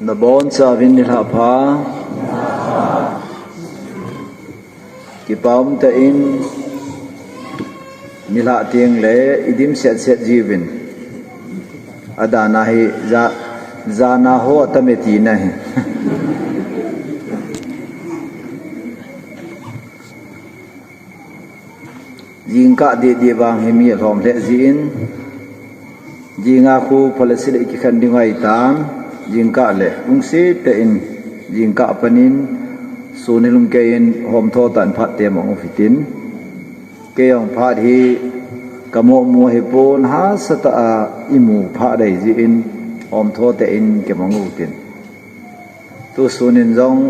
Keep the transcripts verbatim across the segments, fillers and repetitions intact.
Nabonchauvin nilhah pha. Kipa umtah in nilhah teng le idimset set jiuvin. Adana hi ja, jana ho atame tina hi. Jingkah didi vang hi mi alhom lheh jin, jinga khu phalasi le ikikhen ding ahitan, jingkah le lungset tah in jingkah panin, sun hilum kei in homtho tah in phat temang u hitin. Kei jong phat hi kamoh mu ahipon, hahsa tah a imu phat ahi jin, homtho tah in kimang u hitin. Tusun in jong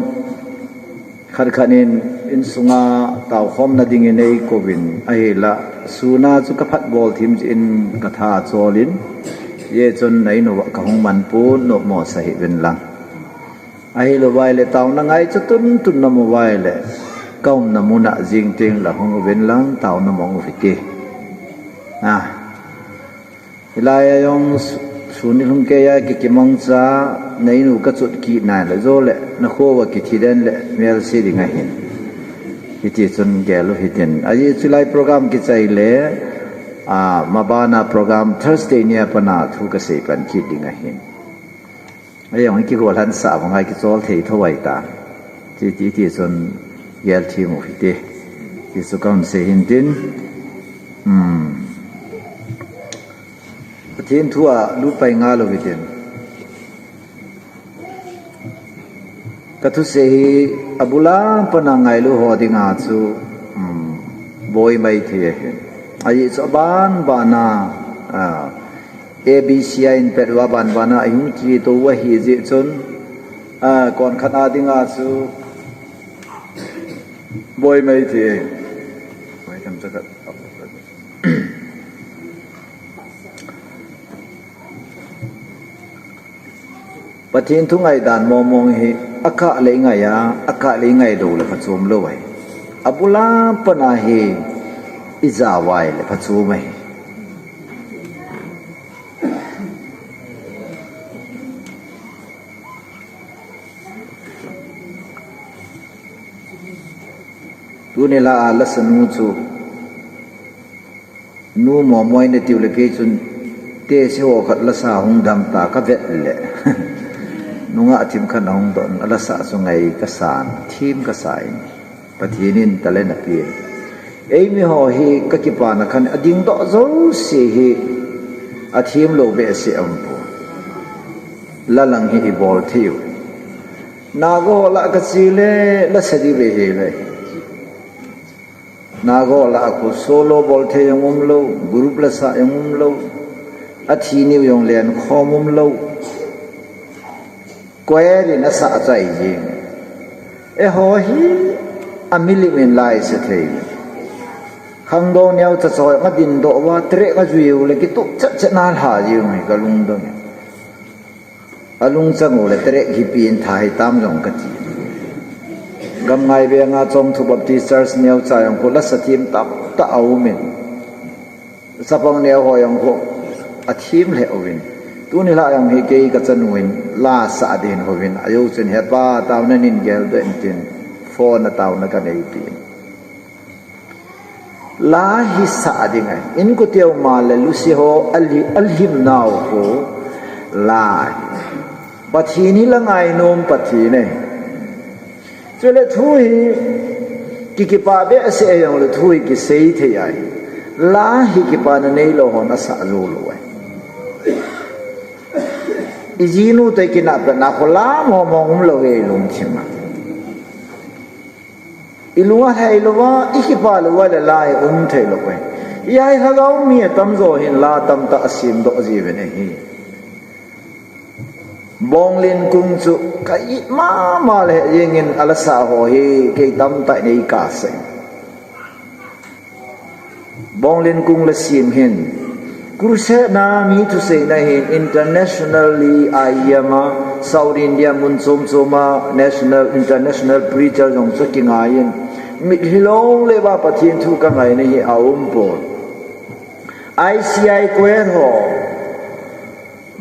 khat khat in insunga taokhomna dingin eikouvin, ahinla suna chu kaphat bol thim jin katha cholin, hijeh chun na in uva kahung man pon, nomo sa hihvin lang. Ahilouva ahile taona ngaicha tuntun namu uva ahile, kaumna muna jing teng la hung uvin lang, taona mong u hite. Hilai a jong su-, sun hilum kei a kikimangcha, na in u kachot kit nai le, jo le, nakho uva kithi den le, melse ding ahin. Hiti chun gel u hitin. Ajeh chu hilai program kichai le, a, mabana program Thursday nia pat a thu kasei pan kit ding ahin. Ajeh jong kihol hansah vang a kichol thei tho ahitan. Ti, ti, ti chun gel thim u hite. Ti chu kahin sei hintin. Hmm. Pathen thu a lut pai ngal u hitin. Kathusei hi abul a pat a ngailu ho dinga chu, um, boi maithei ahi. Ajeh chu aban ban a, a, A B C a in pet uva ban ban a ihung cheto u ahi jeh chun, a, konkhat a dinga chu boi maithei ahi. Boi tham cha khat. Pathen thu ngaidan mong mong hi akah le ingai a, akah le ingai lou le phachom lou ahi. Abul a pat a hi ija uva ahile phachom ahi. Tuni la a lasa nu chu, nu momo natiu le kei chun, tese ho khat lasa hung dam ta kavet le. Nungah thim khat ahung don, alasa chu ngai kasan, thim kasa in. Pathen in talent apen. Eimi ho hi kakipana khan adingdoh jouse hi athim lou behseh aum poi. La lang hi ibol thei u. Naga ho lah kache le lasa diu ve hile. Naga ho lah a khu solo bol thei jong umlou, group lasa jong umlou, athi niu jong lenkhom umlou. Choir in asah chai jing. Eiho hi amilim in la isa thei. Khangdong neocha choi adindoh uva, track ajui u le kitup chet chet na lha jing hi kalungdong e. Alungchang u le track hi pen tha hitam jong kati. Gamngai veng a Chongthu Baptist Church neocha jong khu lasa thim tamtah aum in. Chapang neo ho jong khu athim lheh uvin. Tuni la jong hi kei kachanu in la sah ding uvin. Ajou chun, "Hepa, taona nin geldoh in," tin phone a taona kaneipi. La hi sah ding ahi. Inkote uma le luse ho ali, alhim nau khu la hi. Pathen hi la ngainom Pathen ahi. Chule thu hi ki, kipa behseh jong le thu hi kisei thei ahi. La hi kipana neilou hon asah jou lou ahi. Ijinu toh ikinah pet na khu la mong mong umlou hi ilungthim a. Ilung alhai louva, ikipa louva le la hi um thei lou ahi. Hijeh a lhagao mi atamjo hin la tamtah asemdoh jiuvin ahi. Bonglin Kung chu ka it mama le jeng in alasa ho hi kei tamtah in eikasah in. Bonglin Kung la sem hin. Crusade na mi thuseina hin internationally a iam a, South India mun chom chom a national, international preacher jong chu kingai in. Mitlhi long le va Pathen thu kangaina hi aum pon. I C I choir ho.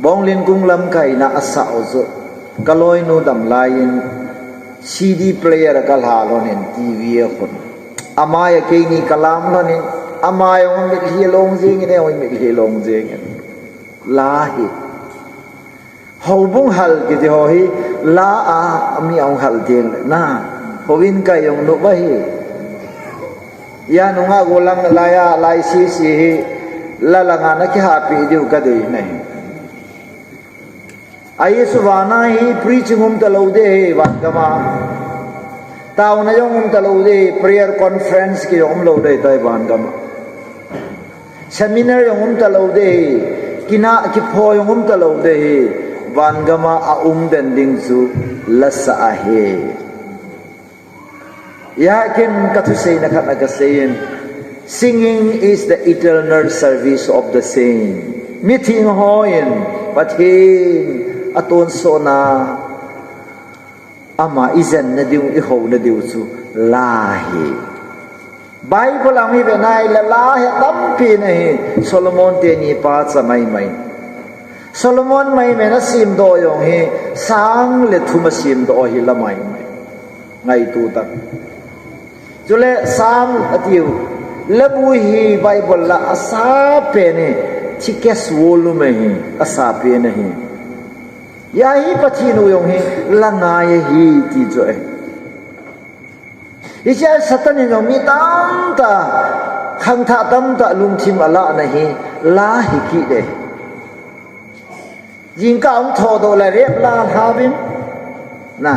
Bonglin Kung lamkaina asah u chu. Kaloinu damlai in C D player a kalha lhonin T V a khun. Amai a keini kalam lhonin, amai a hung mitlhi long jingin, ahung mitlhi long jingin. La hi. Houbung hal kiti ho hi, la a mi ahung hal ding le. Na, houin kai jong nuva hi. Ia nunga golang laiya, lai sisi hi, la langa na kihapi diu kadei nahi. Ahi chu vana hi preaching um talou ding hi van gama. Taona jong um talou ding hi, prayer conference kei jong um lou ding tai van gama. Seminar jong um talou ding hi, kina kipho jong um talou ding hi, van gama aum den ding chu lasa ahi. Ia ken kathuseina khat a kaseiyin, singing is the eternal service of the saint. Mitheng hon Pathen atonsotna, ama ijenna diu, ihouna diu chu la hi. Bible a mi ve nai le la hi tampi nahi, Solomon teni pa cha maimai. Solomon maimai na simdoh jong hi, sang le thum a simdoh hi la maimai. Ngaito tan. Chule Psalm atiu, labu hi Bible la asa pen hi, thickest volume hi, asa pen hi. Ia hi Pathen u jong hi, la ngai hi ti chu e. Hichea Satan in jong mi tamtah, khangthah tamtah lungthim alah na hi, la hi kit e. Jingkah hung thodoh le rep la lhauvin. Na.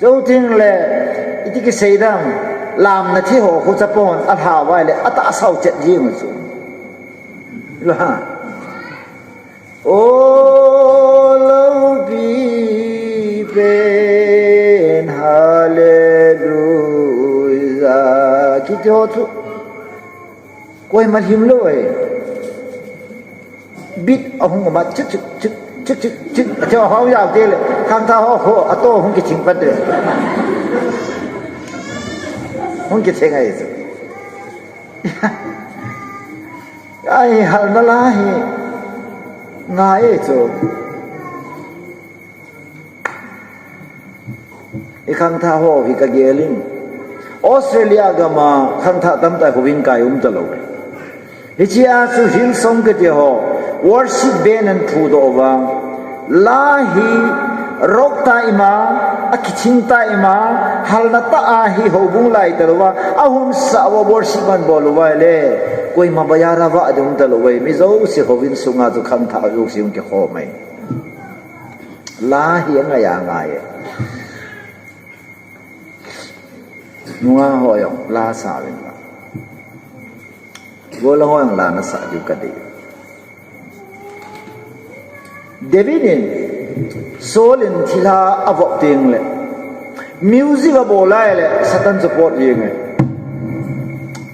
Jou ting le, iti kisei dam, lamna thi ho khu chapon, alha vai le, atahsau chet jing chu. La. O loupi pen, hallelujah. Kiti ho chu. Koima lhim lou e. Beat ahung um a, chik, chik, chik. Athi ho jao te le, khangthah ho, ho, ato hung kiching pat le. Hung kiching ahi chu. Ai, halna la hi, ngai e chu. I khangthah ho hi kagelin. Australia gama khangthah tamtah houin kai um talou. Hichea chu Hillsong kiti ho, worship band in thudoh uva. La hi rock ta ima, akithing ta ima, halna tah a hi houbung lai talouva, ahung sa uva worship man bol uva le, koima baya ra va ding um talou e, mi jouse houin sunga chu khangthah jouse hung kikhom e. La hi angai angai e. Nungah ho jong la sa uvin la. Gollhang ho jong la nasa diu kadei. David in Saul in thilha avop teng le music abol lai le Satan chu pot jeng e.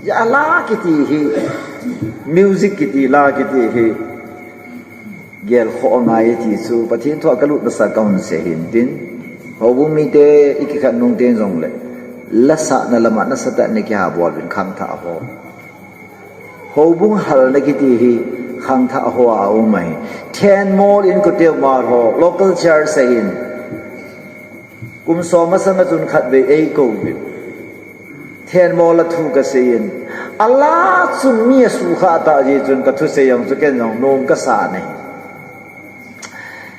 Ia la kiti hi, music kiti, la kiti hi. Gelkhoh angai ti chu, Pathen thu a kalut nasa kahung sei hin tin. Houbung mite i kikhat nung teng jongle, lasahna lama nasatah in kiha bol uvin khangthah ho. Houbung halna kiti hi khangthah ho a um ahi. Thenmol in koteu mal ho, local church ahin. Kum som masang a chun khatvei eikou uvin. Thenmol a thu kasei in. Ala chun mi asukha tah jeh chun kathusei jong chu ken jong nom kasa e.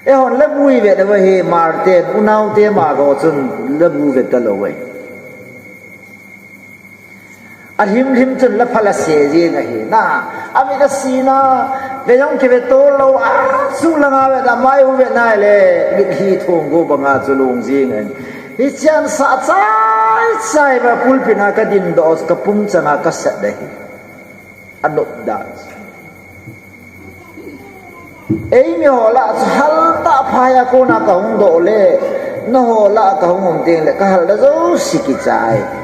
Eihon labu i vet uva hi, Martin, unaute ma ho chun labu vet talou e. Ahimhim chun la phala se jeng ahi na. Amit asina, ve jong kive tolou, a, sulanga ve na, mai u ve nai le, mitlhi thong go banga chu long jeng ahi. Hichean sa chai chai va pulpit a kadin doh, kapum changa kasat ahi. Anop dan. Eimi ho lah chu hal tah phai a kona kahung doh le, nangho lah kahung um teng le, kahal da jouse kichai.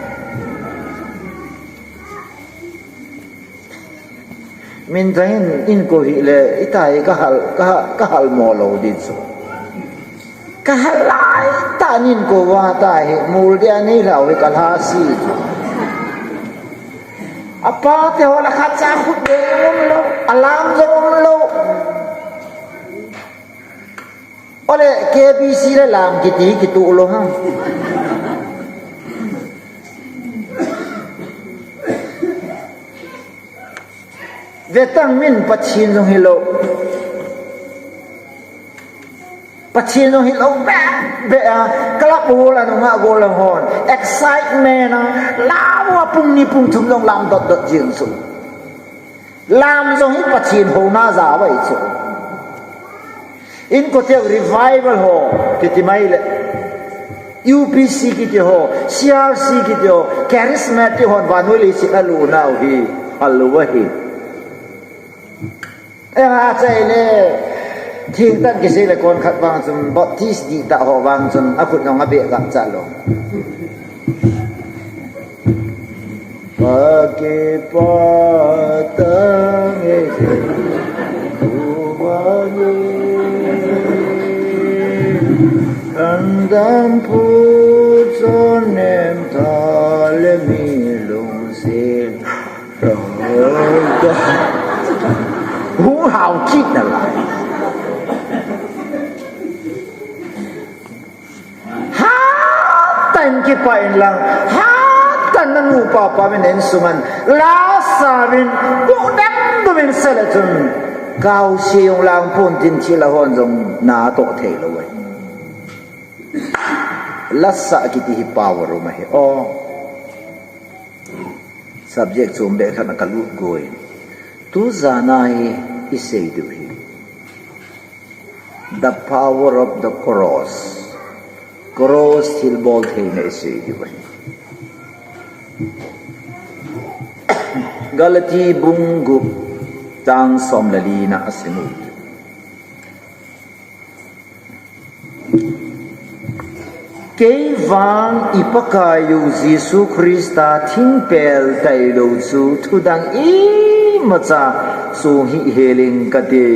Minthang in, inko hih le, itai kahal, ka, kahal mo lou di chu. Kahal lai tah in inko va tai hi, mul dia nei lou hi kalha si. Apa te ho lah khat cha khut be um lou, alam jong um lou. Ole K B C le lam kiti hi kituh lou ham. Vetang min Pathen jong hilou. Pathen jong hilou beh beh a, club hall a nunga gollhang hon excitement a, lam a pung ni pung thum jong lam dot dot jing chu. Lam jong hi Pathen houna jao ahi chu. Inkote revival ho kiti mai le, U P C kiti ho, C R C kiti ho, charismatic hon vannoi leiset a alunau hi, alou ahi. Eha chai le, thingtan kisei le kon khat vang chun, Baptist dihtah ho vang chun, akhut jong abeh gam cha lou. Pakipatang e, Tuvani, Kandam Pu Chonem Thalemi Lungse. Hung hao kit nalai. Hatah in kipah in lang, hatah in nanu papa min insunga, lasa min, kudang dumin sela chun, kaosi jong lang pon tin thilha hon jong natoh thei lou ahi. Lasa kiti hi power um ahi. O. Subject chom beh khat a kalut goi. Tu jana hi isei diu hi. The power of the cross. Cross thilbol theina isei diu ahi. Galati bung gup chang som le lina asim u. Kei vang i Pakaiyu Jesu Christa thingpel tailou chu thudang imacha song hih heling kati.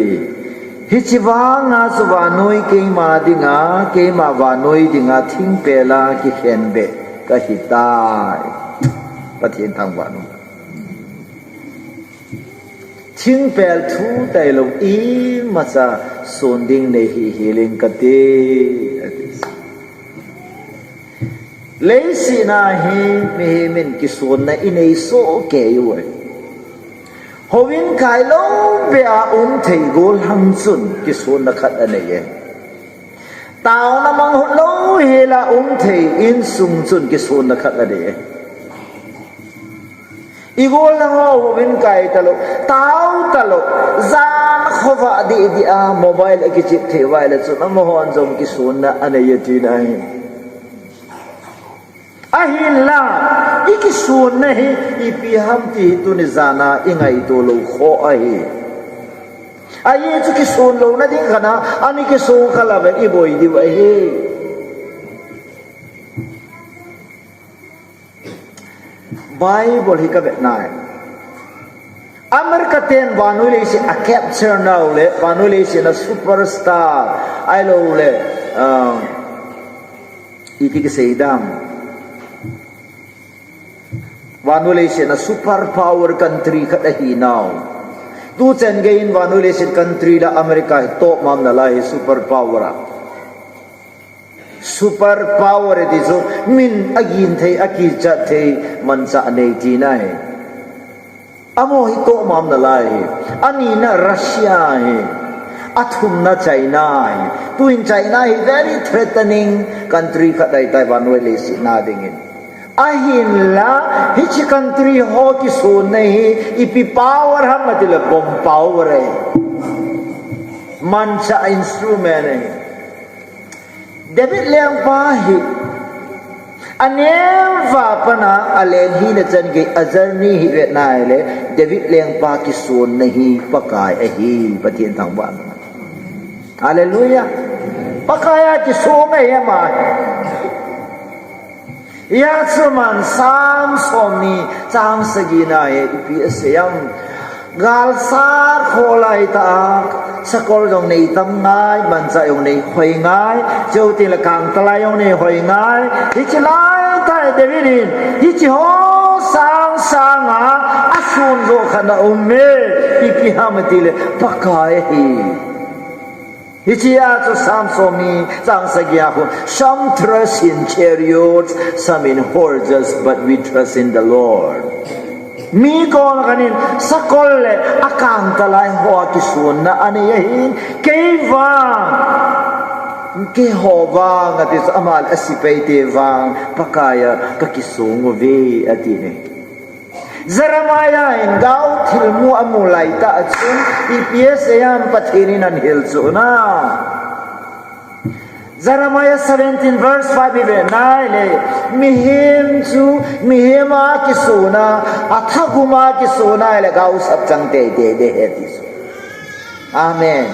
Hiche vanga chu vannoi keima dinga, keima vannoi dinga thingpela kikhenbeh kahitai. Pathen thangvah in um. Thingpel thu tailou imacha son ding nei hih heling kati. Leiset a hi mihem in kisonna inei soh kei uve. Houin kai lou beh a um thei gollhang chun kisonna khat anei e. Taona mang hut lou hel a um thei insung chun kisonna khat anei e. I gollhang ho houin kai talou, tao talou, jan khovah deh deh a mobile akichep thei uva ahile chun amahon jong kisonna anei e tina ahi. Ahinla, i kisonna hi ipi ham ti hi tuni jana i ngaito lou kho ahi. Ajeh chu kison louna ding khat a, ani kisong kha lou vin i boi diu ahi. Bible hi ka vet nai. America ten vannoi leiset a capture nau le, vannoi leiset a superstar, ahilou le, um, iti kisei dam. Vannoi leiset a super power country khat ahi nau. Tu chan gei in vannoi leiset country la America hi top mam nalai hi super power a. Super power ti chu min agin thei, akichat thei, manchah nei tina ahi. Amaho hi top mam nalai hi. Anina Russia hi. Athumna China hi. Tuin China hi very threatening country khat ahitai vannoi leiset a dingin. Ahinla, hiche country ho kisonna hi, ipi power ham atile bomb power ahi. Manchah instrument ahi. David lengpa hi, anemva a pat a, aleng hina chan gei a journey hi vet nai le, David lengpa kisonna hi Pakai ahi, Pathen thangvah. Hallelujah. Pakai a kisong ahi ama. Hijeh chun Psalm somni chang sagina hi ipi asei em. Galsat kho lai tah a, sakol jong nei tam ngai, manchah jong nei hoi ngai, chuteng le kangtalai jong nei hoi ngai. Hiche lai tah a David in, hiche ho sang sang a, asun jo khat ana um e, ipi ham atile, Pakai ahi. Hichea chu Psalm somni chang sagia khu, "Some trust in chariots, some in horses, but we trust in the Lord." Mi kon khat in sakol le akang talai ho a kisonna anei ahin, kei vang, keiho vang ati chu ama le asepaite vang Pakaiya kakisong uve ati ne. Jeremiah in gao thilmu amu laitah chun, ipi asei ham, Pathen in ahin hilchon a. Jeremiah seventeen verse five ive nai le, mihem chu, mihem a kisonna, athagum a kisonna le gao sap chang teitei ding ahi ti chu. Amen.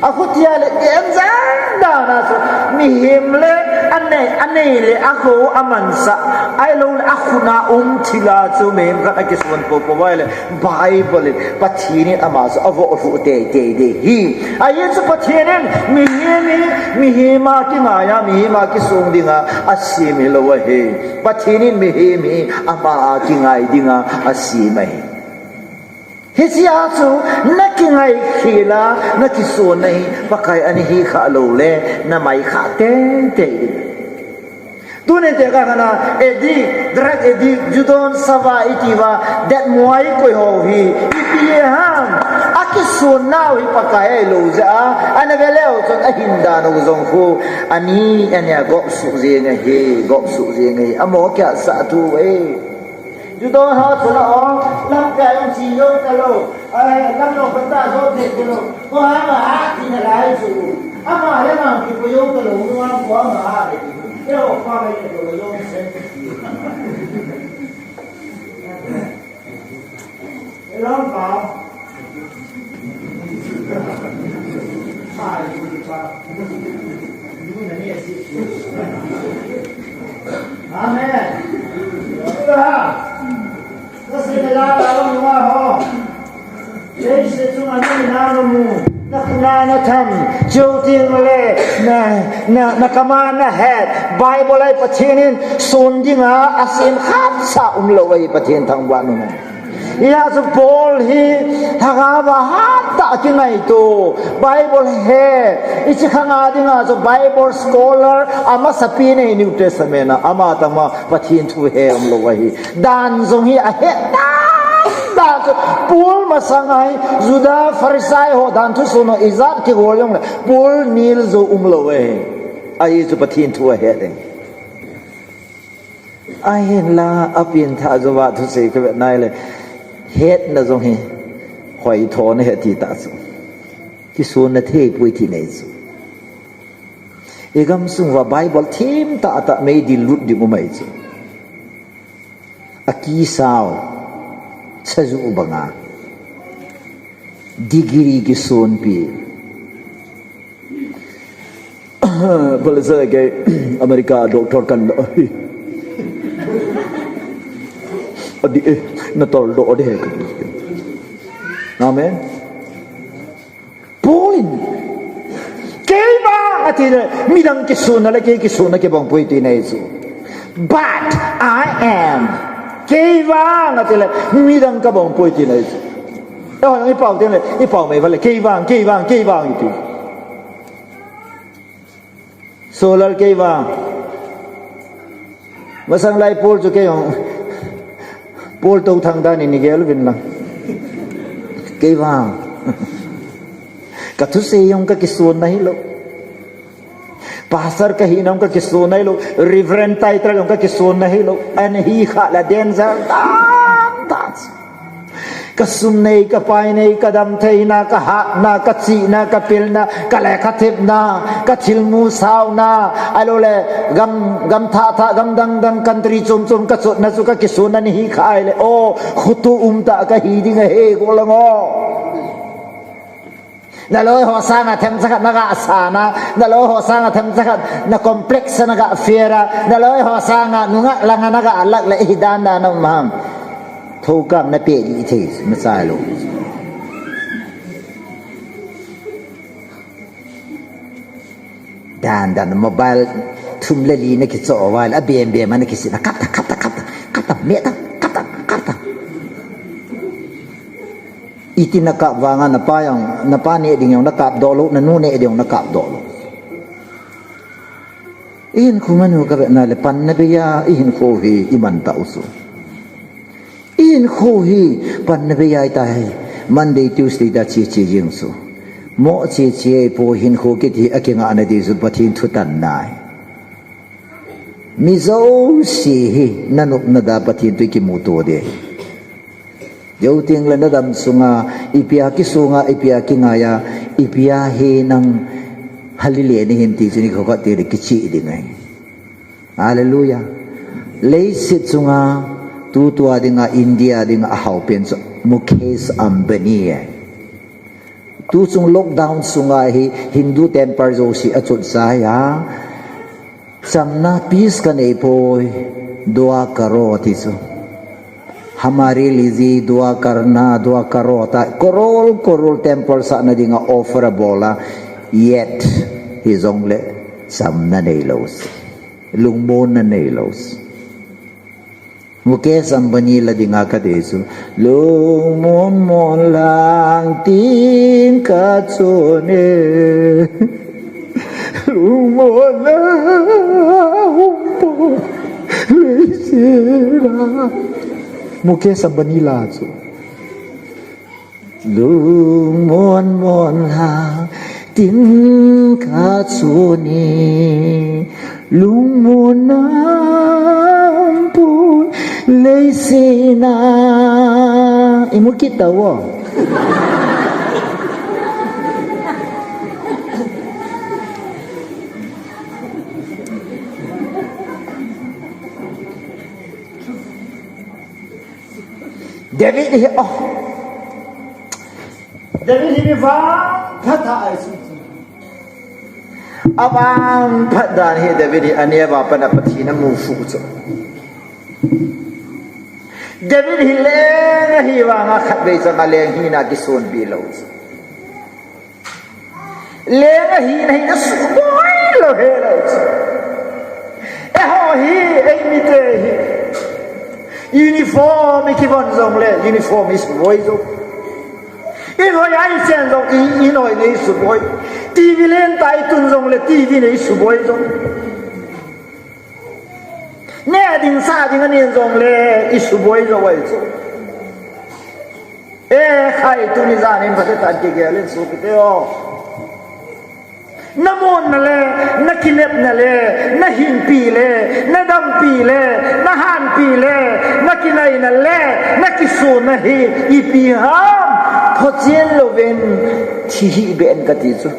Akhutia le, danger dan a chu, mihem le, anei, anei le, ago, amansah, ahilou le, akhut a um thil a chu, mihem khat akison popo uva ahile, Bible in, Pathen in ama chu, avoh lhuh teitei ding ahi. Ajeh chu Pathen in, mihem hi, mihem a kingai a, mihem a kisong dinga, asem hilou ahi. Pathen in, mihem hi, ama a kingai dinga, asem ahi. Hichea chu nakingai khel a, nakisonna hi Pakai ahin hikhah lou le, namai khah teitei ding. Tunin tekah khat a, addict, drug addict, ju don, sava iti uva, det muai koi ho hi, ipi ham, akisonnau hi Pakai ahilou jeh a, ana ve leu chun ahin dan u jong khu, ani, ani a gop suh jeng ahi, gop suh jeng ahi, amaho kiat sah thu ahi. Ju don ho chu la o, lamkai um chi jou talou. Ai, lam lo kata jo thei talou. Ko ama a ti nalai chu. Ama le ma ki ko jou talou, nu am ko ama a le. Te o pa le ko jo se. Long pa. Amen. Leiset chunga na mu, na khut a na tham, chuteng le na, na, na kam a na het, Bible a Pathen in son dinga asem khat cha umlou ahi, Pathen thangvah in um. Hijeh chun Paul hi lhagao a hattah a kingaito, Bible he, hiche khang a dinga chu Bible scholar amasapen ahi New Testament a, ama tama Pathen thu he umlou ahi. Dan jong hi ahet dan dan chu Paul masang ahi, Juda Pharisai ho dan thuson ho ijat kigol jongle Paul nil jou umlou ahi. Ajeh chu Pathen thu ahet ahi. Ahinla, apen thah jouva thusei kavet nai le, hetna jong hi, hoithona ahi ti tah chu. Kisonna thei poi ti nei chu. I gamsung uva Bible thim tah tah meidil lut ding um ahi chu. Akisau, chaju banga. Degree kisonpi. Bol sa kei America doctor kan lo. Adi eh, na tol do de. Amen. Paul in, kei vang ati le, midang kisonna le kei kisonna kibang poi ti nei chu. But I am. Kei vang ati le, midang kabang poi ti nei chu. Eiho jong i pao teng le, i pao mai vale, kei vang, kei vang, kei vang iti. Solal kei vang. Masang lai Paul chu kei jong. Paul tou thang dan in i gel uvin lang. Kei vang. Ka thusei jong ka kisonna hilou. Pastor ka hina jong ka kisonna hilou. Reverend title jong ka kisonna hilou. Ahin hikhah le danger dan dan. Ka sum nei, ka pai nei, ka damtheina, ka hatna, ka chihna, ka pilna, ka lekha thepna, ka thilmu sauna, ahilou le gam, gam thah thah, gam dang dang, country chom chom ka chotna chu ka kisonna ahi hikhah le, o, khutu um tah ka hi ding ahi, go lang o. Na loi ho sanga themcha khat na ga sana, na loi ho sanga themcha khat na complex na ga fera, na loi ho sanga nungah langa na ga lak le hi dan dan um ham. Thokam na pe di thei, na chai lou. Dan dan mobile thum le li na kicho uva le, a bem bem a na kisina, kap ta, kap ta, kap ta, kap ta, me ta, kap ta, kap ta. Iti nakap vanga napa jong, napa neh ding jong nakap doh lou, nanu neh ding jong nakap doh lou. Ihinkho manu kavetna le panna beiya ihinkho hi iman tauchu. Ihinkho hi panna beiya itai. Monday, Tuesday ta cheche jing chu. Mo cheche poi hinkho kiti akingah nadi chu Pathen thutanna ahi. Mi jouse hi nanop nada Pathen toh ikimuto ding. Jou tengle nadam sunga, ipia kisunga, ipia kingaiya, ipia hi nang hali le nahin ti chu nikho khat tile kichih ding ahi. Hallelujah. Leiset chunga, tutua dinga, India dinga, ahao pen chu Mukesh Ambani ahi. Tuchung lockdown sunga hi Hindu temple jouse achotchai a. Chamna peace kanei poi, dua karo ti chu. हमारे लिए दुआ करना, दुआ करो ta, crore, crore temple sahna dinga offer abol a, yet, hijongle, chamna neilou chu. Lungmonna neilou chu. Mukesh Ambani la dinga kati chu, lungmon mon lang tin kachon e. Lungmon na hung pon leiset a. Mukesh Ambani la chu. Lungmon mon lang tin kachon e, lungmon na hung pon leiset a. Imu kit tauvo. David hi, oh. David hi mi vangphat ahi chu. Avangphat dan hi David hi aneo a pat a Pathen amu phu chu. David hi leng ahi vanga khatvei chang a leng hina kisonpi lou chu. Leng ahina hi nasuboi lou helou chu. Eiho hi, eimite hi. Uniform ikivon jongle, uniform isuboi jou. Inoi a ichen jong, i, inoi nei suboi. TV lentah itun jongle, TV nei suboi jou. Neh ding sah ding anen jongle, isuboi jou ahi chu. E khai, tuni jan hin phatecha kigel in sopite o. Namonna le, nakinepna le, nahinpi le, nadampi le, nahanpi le, nakinaina le, nakisonna hi, ipi ham, phochen louvin, thi hih beh in kati chu.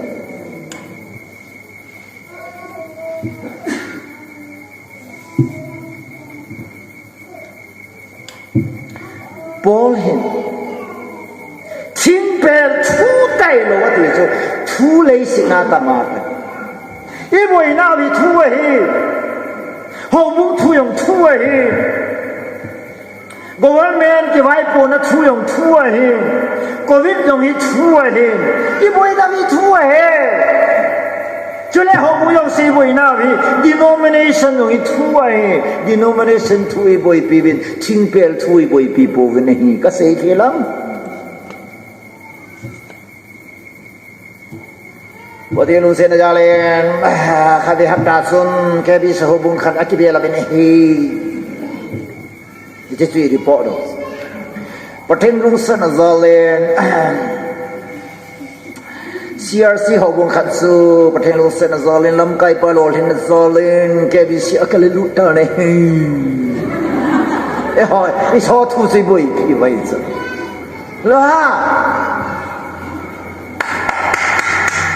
Paul hin, thingpel thu tailou ati chu, thu leiset a tama pen. Iboinau hi thu ahi. Houbung thu jong thu ahi. Government kivaipona thu jong thu ahi. Covid jong hi thu ahi. Iboinau hi thu ahi. Chule houbung jouse iboinau hi, denomination jong hi thu ahi. Denomination thu iboipi uvin, thingpel thu iboipi pouvin ahi. Kasei khel em? Pathen lungsetna jal in, khatvei hapta chun, K B C houbung khat akibel uvin ahi. Hiche chu i report u. Pathen lungsetna jal in, C R C houbung khat chu, Pathen lungsetna jal in, lamkaipa lolhinna jal in, K B C a kale lut tan ahi. Eiho, iso thu chu iboipi uvin chu. Lou ham?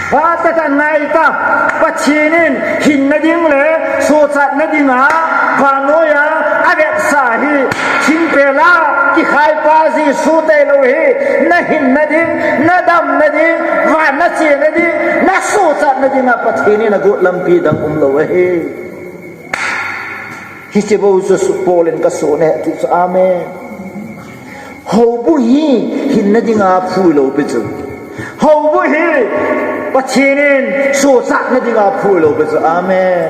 Phatah in ngai ta, Pathen in hinna ding le sochatna dinga vannoi a avetsah hi, thingpel a kikhaipa Jesu tailou hi, nahinna ding, nadamna ding, van nachena ding, nasochatna dinga Pathen in agot lampi dang umlou ahi. Hiche bou chu Paul in kasona ahi ti chu, amen. Houbung hi hinna dinga phuilou pi chu. Houbung hi Pathen in sochatna dinga phuilou pi chu, amen.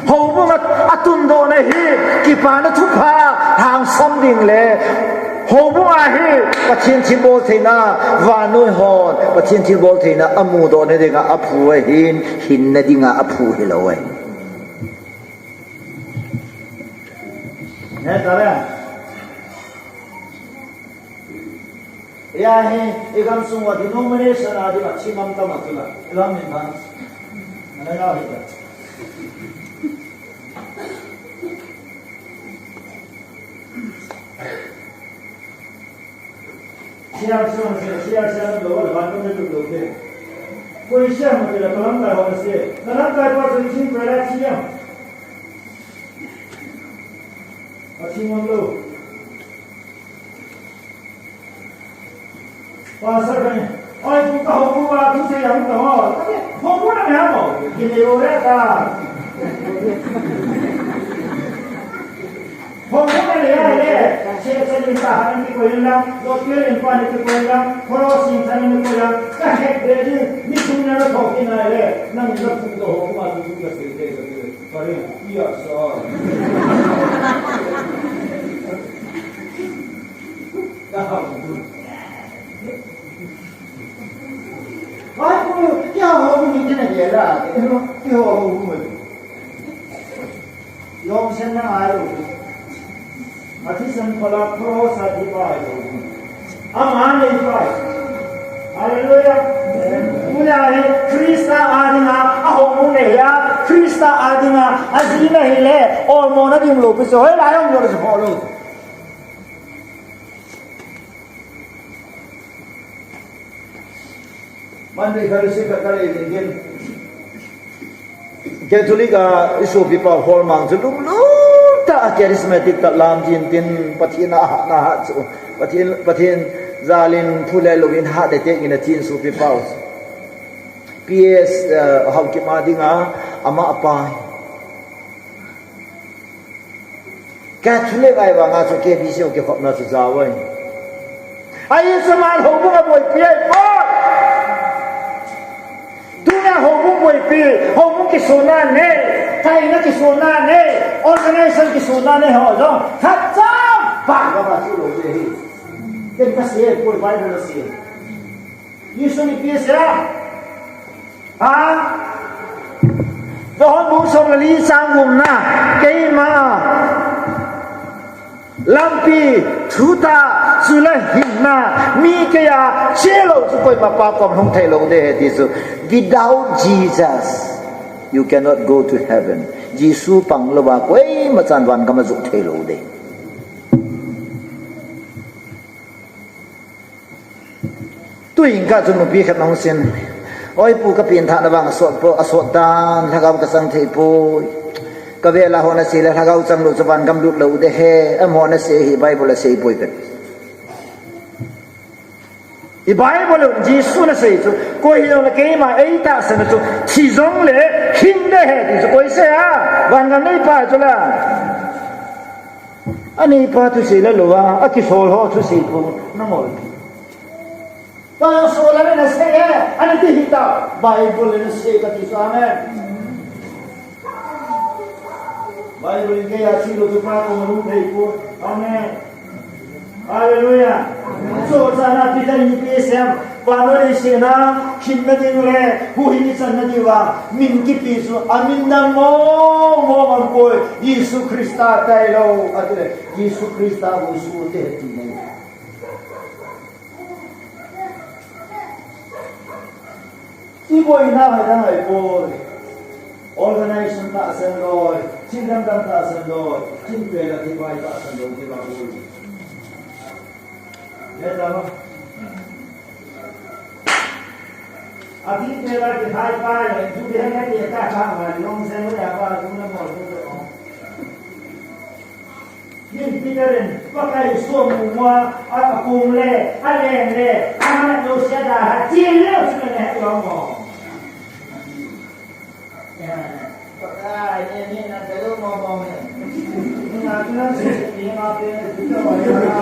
Houbung a, atundohna hi kipana thupha lhangsam ding le Houbung a hi Pathen thilbol theina, vannoi hon Pathen thilbol theina amudoh na dinga aphu ahin, hinna dinga aphu hilou ahi. Ngai ta le. Eia hi, i gamsung uva denomination a dinga thim am tam a tula. I lam min dan. Ana ya hi ta. Siam siam siam siam siam lo, lo, lo, lo, lo, lo, lo. Koi siam mo tila kalam kai ho se. Kalam kai pa se thim kai la siam. A thim mo lo. Pastor kani, oi, tu ka houbung a thusei ham ta ho. Houbung na me ham ho. Kile o re ta. Houbung na le ya le. Se se lin ta han ki ko yin la. Lo ke lin pa ni ki ko yin la. Koro sin sa ni ko yin la. Ka hek de ni. Ni tu na lo thok ki na le. Nang ni lo tu do houbung a tu tu ka se de ka se. Pare, iya sa. Ai, ko, kya ho, ni kina ye la, kya ho, kya ho, ho, ho. Yong sen na ai lo. Athi san pala, pro sa di pa ai lo. Ama nei pa ai. Hallelujah. Muna he, Krista a dinga, a houbung nei a, Krista a dinga, a jina hile, olmo na ding lo, pi so, hoi la yong lo, so, ho lo. Monday fellowship ka kale din din. Catholic a i sopipa Holmang chu lunglutah a charismatic tah lam jin tin Pathen a hat na hat chu. Pathen, Pathen jalin phule louvin hat de te in a chin sopipa. P S, uh, Haokip a dinga ama apa. Catholic ahi vanga chu K B C ho kikhopna chu jao ahi. Ahi chu aman houbung aboipi ahipoi. Tuna houbung boipi, houbung kisona nei, kaina kisona nei, organization kisona nei ho jong. Khatcha pa gama chu lou de hi. Ken kasei poi, Bible asei. Jesu in ipi asei a? Ha? John bung som le li chang gupna, keima lampi, thutah, chule hinna, mi keiya chelou chu koima Pa kom hung thei lou de ahi ti chu. Without Jesus, you cannot go to heaven. Jesu pang louva koima chan van gam a jot thei lou de. Tuin ka chu nupi khat nahung sin. Oi pu, ka pengthahna vang asot po, asot dan, lhagao ka chang thei poi. Ka vela hon asei le lhagao chang lou chu van gam lut lou de ahi, amaho ana sei hi Bible a sei poi pen. I Bible in Jesu ana sei chu, koi hijongle keima eitahsan chu, thi jongle hing de ahi ti chu koi sei a, van gam neipa chu la. Aneipa thusei la lou a, akisol ho thusei pu, nangol. Pastor la na sei e, ani ti hita, Bible na sei kati chu, amen. Bible in keiya sei lou chu Pa kom hung thei pu, amen. Hallelujah. So, sana Peter in ipi asei em, vannoi leiset a, hinna ding le, huhhing ichanna diuva, min kipe chu, amin dang mong mong aum poi, Jesu Christa tailou, ati le, Jesu Christa Jesu te ti nei. Iboina hoidang ahipoi. Organization tahsan loi, thil dangdang tahsan loi, thil pela thil bai tahsan loi, thil aboi. Ye tama. Athil pela thil hai bai, tu de na ke ta ka ma, long sen ya ba, tu na mo, tu na mo. Min Peter in, Pakai somu mua, a, a kum le, a leng le, a mat lou sia da, ha, chi le, chi le, yo mo. Pakai, ni, ni, na, ka lo mo, mo, me. Ni, na, ki, na, si, si, ni, ma, pe, ni, si, ka, ma, ya, na.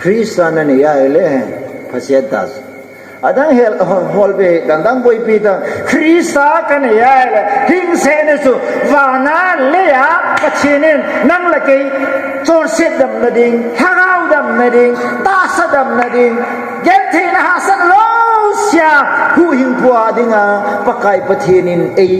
Christa nanei ahile, phasiat ta. Adang hel, hol be, dang dang boipi ta. Christa kanei ahile, hingset na chu, vana leiya, Pathen in, nang le kei, chonset damna ding, lhagao damna ding, tahsa damna ding, gentheina hahsat lou sia, huhhingpu a dinga, Pakai Pathen in ei,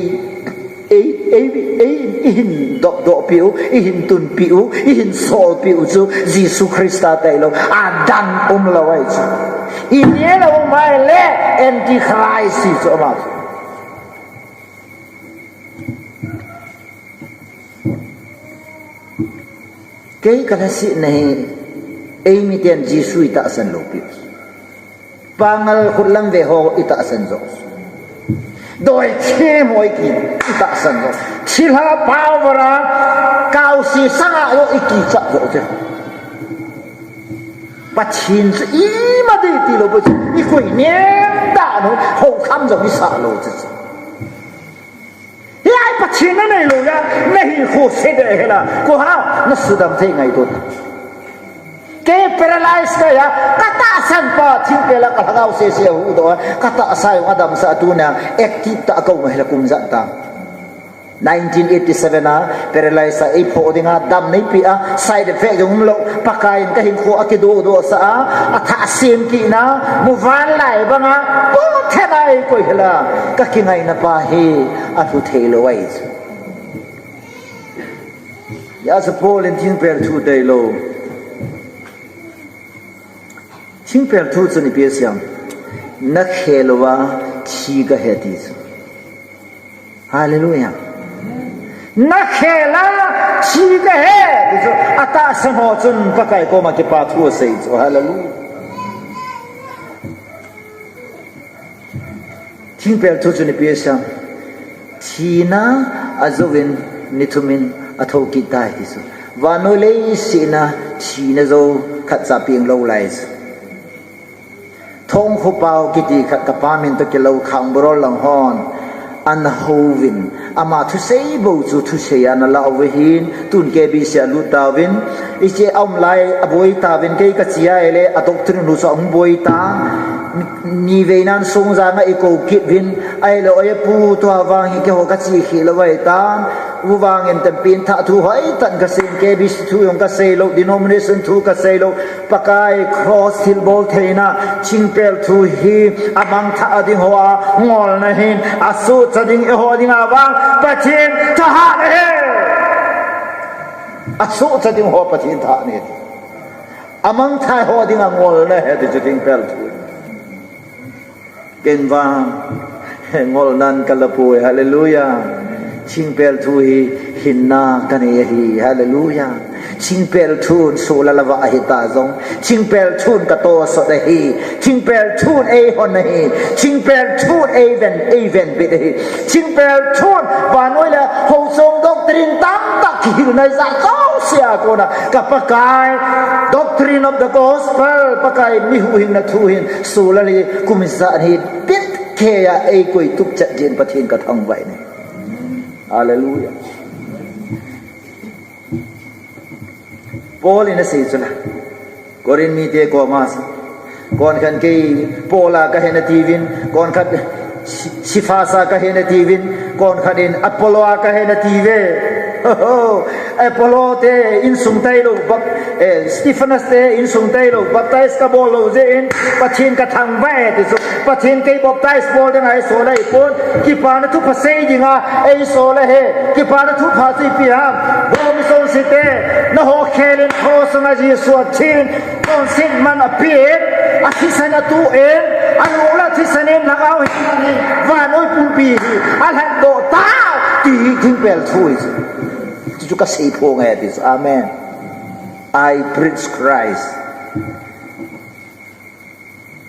ei, ei, ei, eihin dopdoh piu, eihin tunpiu, eihin solpiu chu Jesu Christa tailou, adang umlou ahi chu. Inei lou um ahile Antichrist hi chu ama chu. Kei kalhasetna hi, eimiten Jesu itahsan lou piu. Pangal khutlam ve ho itahsan jo. Doithem ho iki, itahsan jo. Thilha power a, kaosi sanga jo ikichat jo te. Pathen chu ima dei tilou pu chu, ikoi nem dan u, houkham jong isah lou chu. Hiya Pathen nanei lou ya, nahinkho se de hela, koiham, nasudam thei ngaito ta. Kei paralyze kahi a, katahsan pa, thingpel a kalhagao sese ahuhdoh a, katahsa jong adamsah a tuna, active tah a kaum a hila kum ijat ta. Nineteen eighty-seven a, paralyze a, eiphoh dinga, damna eipeh a, side effect jong umlou, Pakai in kahinkho akidohdoh sah a, athah sem kitna, muvanlai banga, pothen a eikoi hila, kakingaina pa hi, alhu theilou ahi chu. Hijeh a chu Paul in thingpel thu deilou. Thingpel thu chun ipi asei em? Nakhel uva thi kahi ati chu. Hallelujah. Nakhel a thi kahi ti chu. Atahsan ho chun Pakai koma kipa thu asei chu. Hallelujah. Thingpel thu chun ipi asei em? Thina ajouvin ni thum in athou kit tai ti chu. Vannoi leiset a thina jou khatcha peng lou lai chu. Thongkhopao kiti khat kapa min toh kilou Khangborol lang hon ana houvin, ama thusei bou chu thusei a ana lah uva hin, tun K B C a lut tauvin, hiche aum lai aboi tauvin, kei kache ahile a doctrine u chu ahung boi ta. Ni vei nan Songjang a eikou kit uvin, ahile oi pu tua vang hi keiho kache khel lou ahitan, huvangin tampi in thah thu hoitah in kasei, K B C thu jong kasei lou, denomination thu kasei lou, Pakai cross thilbol theina, thingpel thu hi amangthah ding ho a ngolna ahin, asohcha ding eiho dinga vang Pathen thahat ahi. Asohcha ding ho Pathen thahat ahi. Amangthah ho dinga ngolna ahi ti chu thingpel thu. Ken vang, ngolnan kala poi, hallelujah. Thingpel thu hi hinna kanei ahi, hallelujah. Thingpel thun sohlal a vah ahita jong, thingpel thun katosot ahi, thingpel thun eihon ahi, thingpel thun eiven, eivenbit ahi. Thingpel thun vannoi le houchom doctrine tamtah kihilna ijat jouse a kona ka Pakai, doctrine of the gospel, Pakai mi huhhingna thu hin, sohlal hi kum ijat hi bit keiya eikoi tup chet jin Pathen kathangvah e. Hallelujah. Paul in asei chu la. Corinth mite koma, konkhat in kei Paul a kahi natiuvin, konkhat Si-, Cephas a kahi natiuvin, konkhat in Apollo a kahi natiuve. Ho, ho. Apollo te insung tailou, bap-, eh, Stephanas te insung tailou, baptize kabol lou jeh in, Pathen kathangvah e ti chu. Pathen kei baptize bol dinga eisol ahipon, kipana thupha sei dinga eisol ahi, kipana thupha chu ipi ham, Rom misonsi te, nangho khel in cross sunga Jesu athin, chonset man apen, athisan atuh in, alunglel thisan in lhagao hin aman in, vannoi pumpi hi alhatdoh tai, ti hi thingpel thu ahi. Chuchu kasei phong e ti chu. Amen. I preach Christ.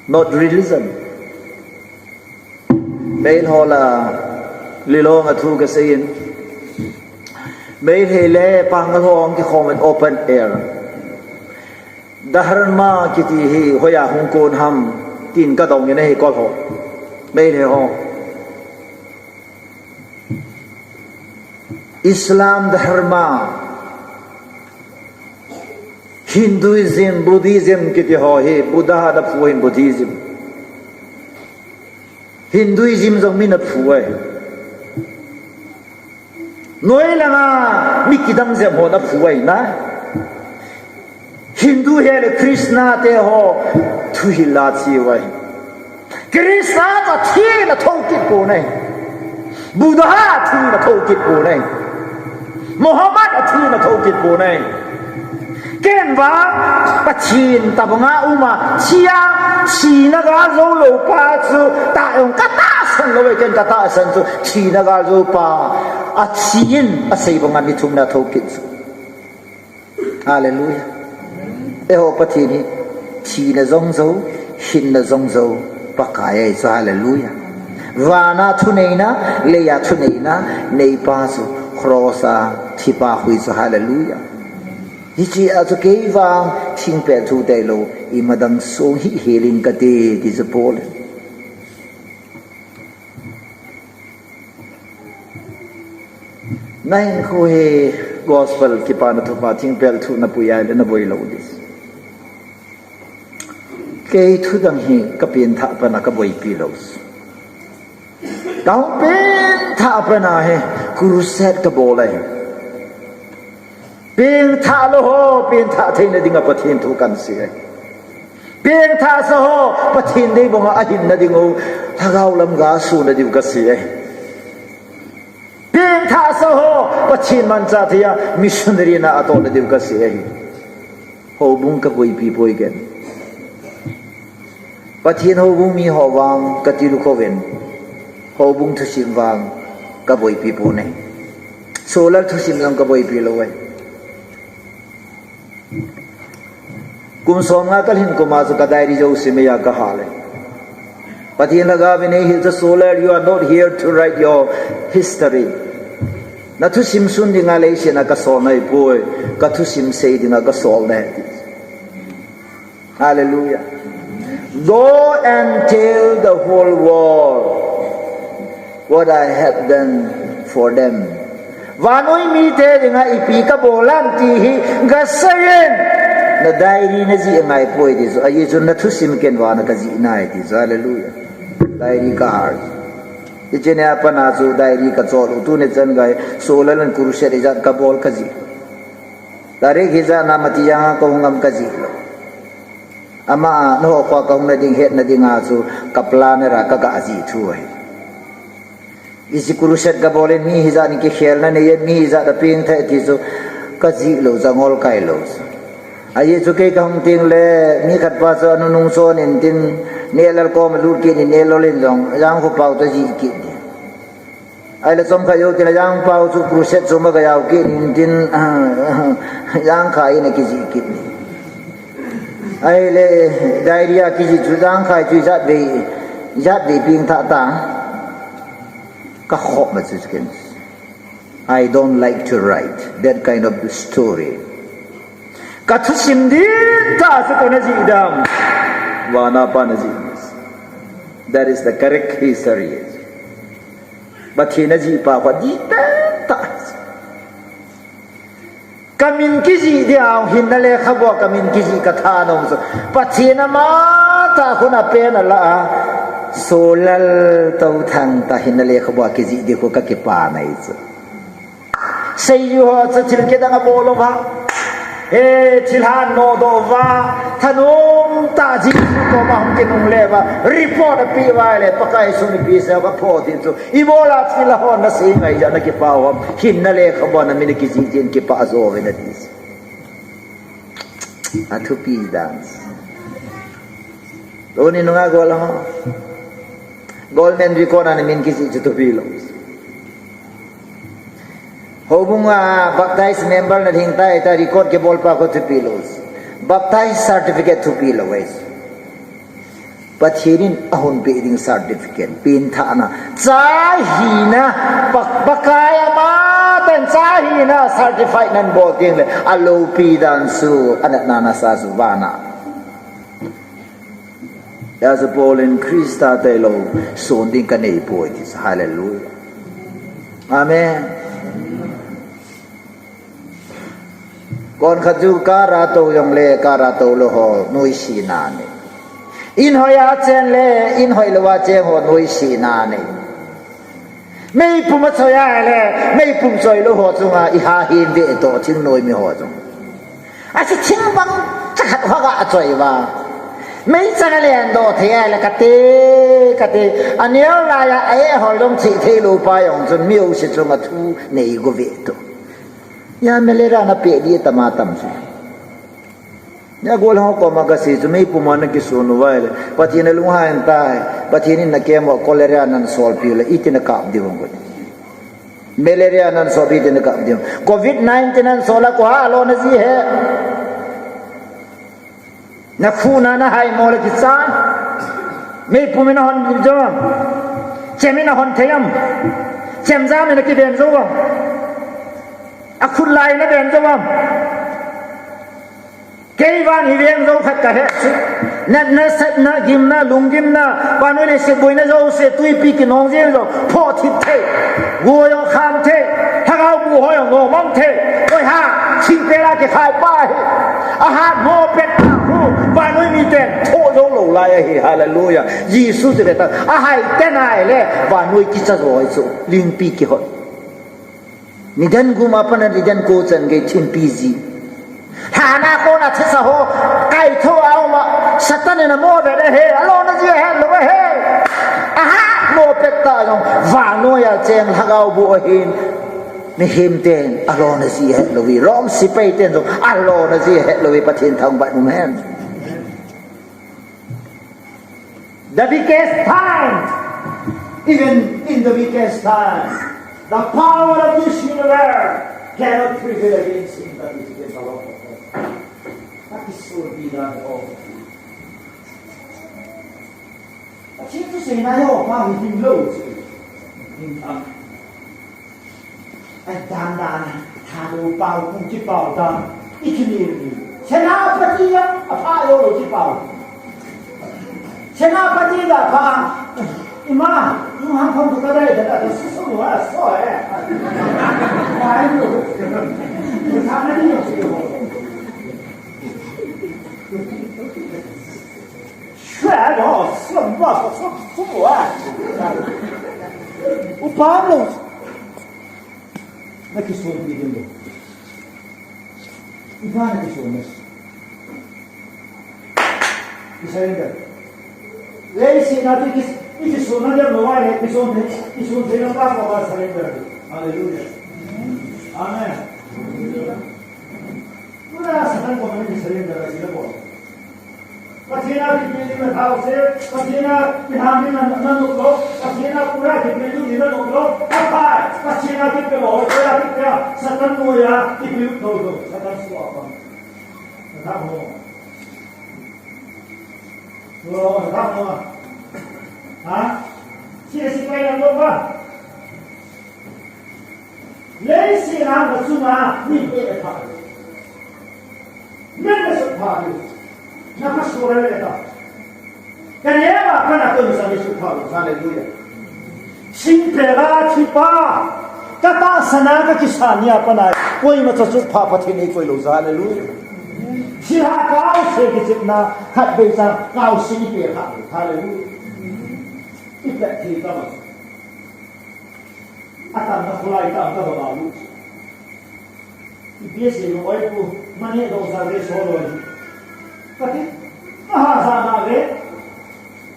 Not religion. Meilhei ho lah a, Lilong a thu kasei in. Meilhei le Pangal ho hung kikhom in open air. Dharma kiti hi hoiya hung kon ham, tin kadong in ahi kol ho. Meilhei ho. Islam Dharma. Hinduism, Buddhism kiti ho hi Buddha na phu hin Buddhism. Hinduism jong mi na phu ai. Noi langa mi kidang jep ho na phu ai na. Hindu hi le Krishna te ho thuhil a chi uai. Krishna ta thina thokit ponai. Buddha thina thokit ponai. Muhammad thina thokit ponai. Ken vang Pathen tabanga uma, thia, thina gal jou lou pa chu, ta jong ka tahsan lou e, ken ka tahsan chu, thina gal jou pa, a thi in, a sei banga mi thumna thokit chu. Hallelujah. Eiho Pathen hi, thina jong jou, hinna jong jou, Pakai ahi chu, hallelujah. Vana thuneina, leia thuneina, neipa chu, cross a, thipa hui chu, hallelujah. Hiche a chu kei vang thingpel thu tailou, ima dang song hi healing kate, ti chu Paul. Na hinkho hi gospel kipana thupha thingpel thu na pui a le na boi lou di. Kei thu dang hi ka pengthah pana ka boipi lou. Ka hung pengthah pana hi crusade ka bol ahi. Pengthah lou ho, pengthah theina dinga Pathen thu kan sei ahi. Pengthah sa ho, Pathen deibanga ahinna ding u, lhagao lam ga suna diu ka sei ahi. Pengthah sa ho, Pathen manchah thei a, missionary na atohna diu ka sei ahi. Houbung ka boipi poi ken. Pathen houbung mi ho vang ka tilkhou vin. Houbung thusim vang ka boipi ponai. Solal thusim jong ka boipi lou ai. Kum som nga ka lhin kum a chu ka diary jouse meiya ka hal e. Pathen lhagao vin eihil chu Solal, you are not here to write your history. Na thusim sun dinga leiset a ka sol nahi poi, ka thusim sei dinga ka sol nahi. Hallelujah. Go and tell the whole world what I have done for them. Vannoi mite dinga ipi ka bol ham ti hi ga seiyin. Na diary na jih angai poi ti chu. Ajeh chu na thusim ken vana ka jih nai ti chu. Hallelujah. Diary ka hal. Hiche nia pat a chu diary ka chol u, tuni chan gei Solal in crusade ijat ka bol ka jih. Tarik hijat na mati jang a ka hung am ka jih lou. Ama a, nangho kho ka hung na ding, hetna dinga chu ka plan a ka ga jih thu ahi. Hiche crusade ka bol in mi hijat in kikhelna nei e, mi hijat a pengthah e ti chu ka jih lou, jangol kai lou. Ajeh chu kei ka hung teng le, mi khat pa chu anunung chon in tin, Nehlal kom a lut kit in, Nehlal in jong, Jangkho pao chu ajih kit in. Ahile chomkhat jou tin a Jangpao chu crusade chu ma ka jao kit in tin, Jangkhai in a kijih kit. Ahile diary a kijih chu Jangkhai chu ijat vei, ijat vei pengthah ta. Ka khop ma chu ken. I don't like to write that kind of story. Ka thusim dihtah chu koin ajih dam. Vana pan ajih. That is the correct history. Pathen ajih pa kho dihtah. Ka min kijih dia hinna lekhabua ka min kijih ka thanom chu. Pathen ama tah khun a pen ala a. Solal Touthang tah hinna lekhabua kijih di khu ka kipah nai chu. Seiju ho chu thil kidang abol lou va. He thilha nodoh uva, thanom tah Jesu koma hung kinungle uva, report apeh uva ahile, Pakai Jesun ipi asei uva phoh ding chu. Ibola thilha ho nasei ngai jeh a nakipah u ham, hinna lekhabua namin kijih jeh in kipah jo uve nati. Athupi dan. Tuni nunga gol ho. Government record a namin kijih chu thupi lou. Houbung a baptize member na ding tai ta record kibol pa kho thupi lou. Baptize certificate thupi lou e. Pathen in ahung pe ding certificate, pengthahna. Cha hina, pa, Pakai ama tah in cha hina certified nabol ding le, aloupi dan chu, anatna nasa chu vana. Hijeh a chu Paul in Christa tailou, son ding kanei poi ti chu. Hallelujah. Amen. Kon khat chu car a tou jongle, car a tou lou ho noise na nei. In hoi a chen le, in hoi lou a cheng ho noise na nei. Meipum a choi a le, meipum choi lou ho chunga i ha hin ve to thing noi mi ho chung. A si thing bang cha khat ho ga a choi va. Mei chang a len do thei a le kate, kate. A neo la ya a e hol dong chi thei lou pa jong chun mi o si chunga thu nei go ve to. Ya malaria na pe di tama tam si. Ya gol ho koma ka si chu meipum a na kisun u vai le. Pathen a lunghang tai. Pathen in na kemo cholera nan solpi le iti na kap di vong ko. Malaria nan solpi iti na kap di vong. Covid nineteen nan sola ko ha lo na ji he. Na khu na na hai mo le kichai. Meipum in a hon di jo. Chem in a hon thei am. Chem jam in a kiven jo am. A khut lai na ven jo am. Kei vang hi veng jo khat ka he chu. Natna, satna, gimna, lunggimna, vannoi leiset boina jouse, tuipi kinong jeng jo, phoh thip thei, gui jong kham thei, lhagao bu ho jong nomang thei, koi ha, thingpel a kikhai pa hi, a hat mo pet ta hu, vannoi miten, thoh jo lou lai ahi, hallelujah. Jesu ti le ta, a hai te nai le, vannoi kicha jo ahi chu, lingpi kihot. Nidan gum a pat a nidan ko chan gei thimpi ji. Lhan a kona thisa ho, kaitho a um a, Satan in a mo ve le he, a lona ji a het lou ve he. A hat mo pet ta jong, vannoi a cheng lhagao bu ahin. Mihem ten, a lona ji a het lou ve. Rom sepai ten jong, a lona ji a het lou ve, Pathen thangvah in um hen. The weakest time, even in the weakest time, the power of this universe cannot prevail against him that is in the Lord. That is so be that all. Pathen thu seina hi pa hi hing lou chu. Hing tham. Ai, dan dan, tha lo pau, pu kipau dan, i kini ni. Senapati a, a pha lo lo kipau. Senapati a pha, ima, yung hang phong tu ka dai da da, su su wa so eh. Ai, no. Tha na ni yo su yo. Shwe lo, su wa, su su wa. U pa lo. Na kisonpi ding lou. Iba na kisonpi. I surrender. Leiset a tu kis, i kisonpi ding lou, i kisonpi, i kisonpi na pa pa surrender. Hallelujah. Amen. Tuna Satan ko mani Israel da Brazil ko. Pathen a kipelou na thao se, Pathen a kiham na na no lo, Pathen a pura kipelou na no lo, apa, Pathen a kipelou, Pathen a kipelou, Satan mo ya, kipelou to to, Satan so apa. Na thao mo. Lo, na thao mo. Ha? Si si pai na lo ba. Leiset a na chunga mi pe pha. Min na sut pha. Na ka sura le ta. Ka ne ba ka na ko ni sa mi sut pha. Hallelujah. Sing pe ga thi pa. Ka ta sana ka kisa ni a pa na. Koima cha sut pha Pathen ei koi lo. Hallelujah. Si ha ka se ki chit na khat be cha ka si pe pha. Hallelujah. I pe thi ta ma. A tam na khulai tam ta ba lu. I bia se no oi pu, mane do sa ve so lo. Ka ti, ma ha sa na ve.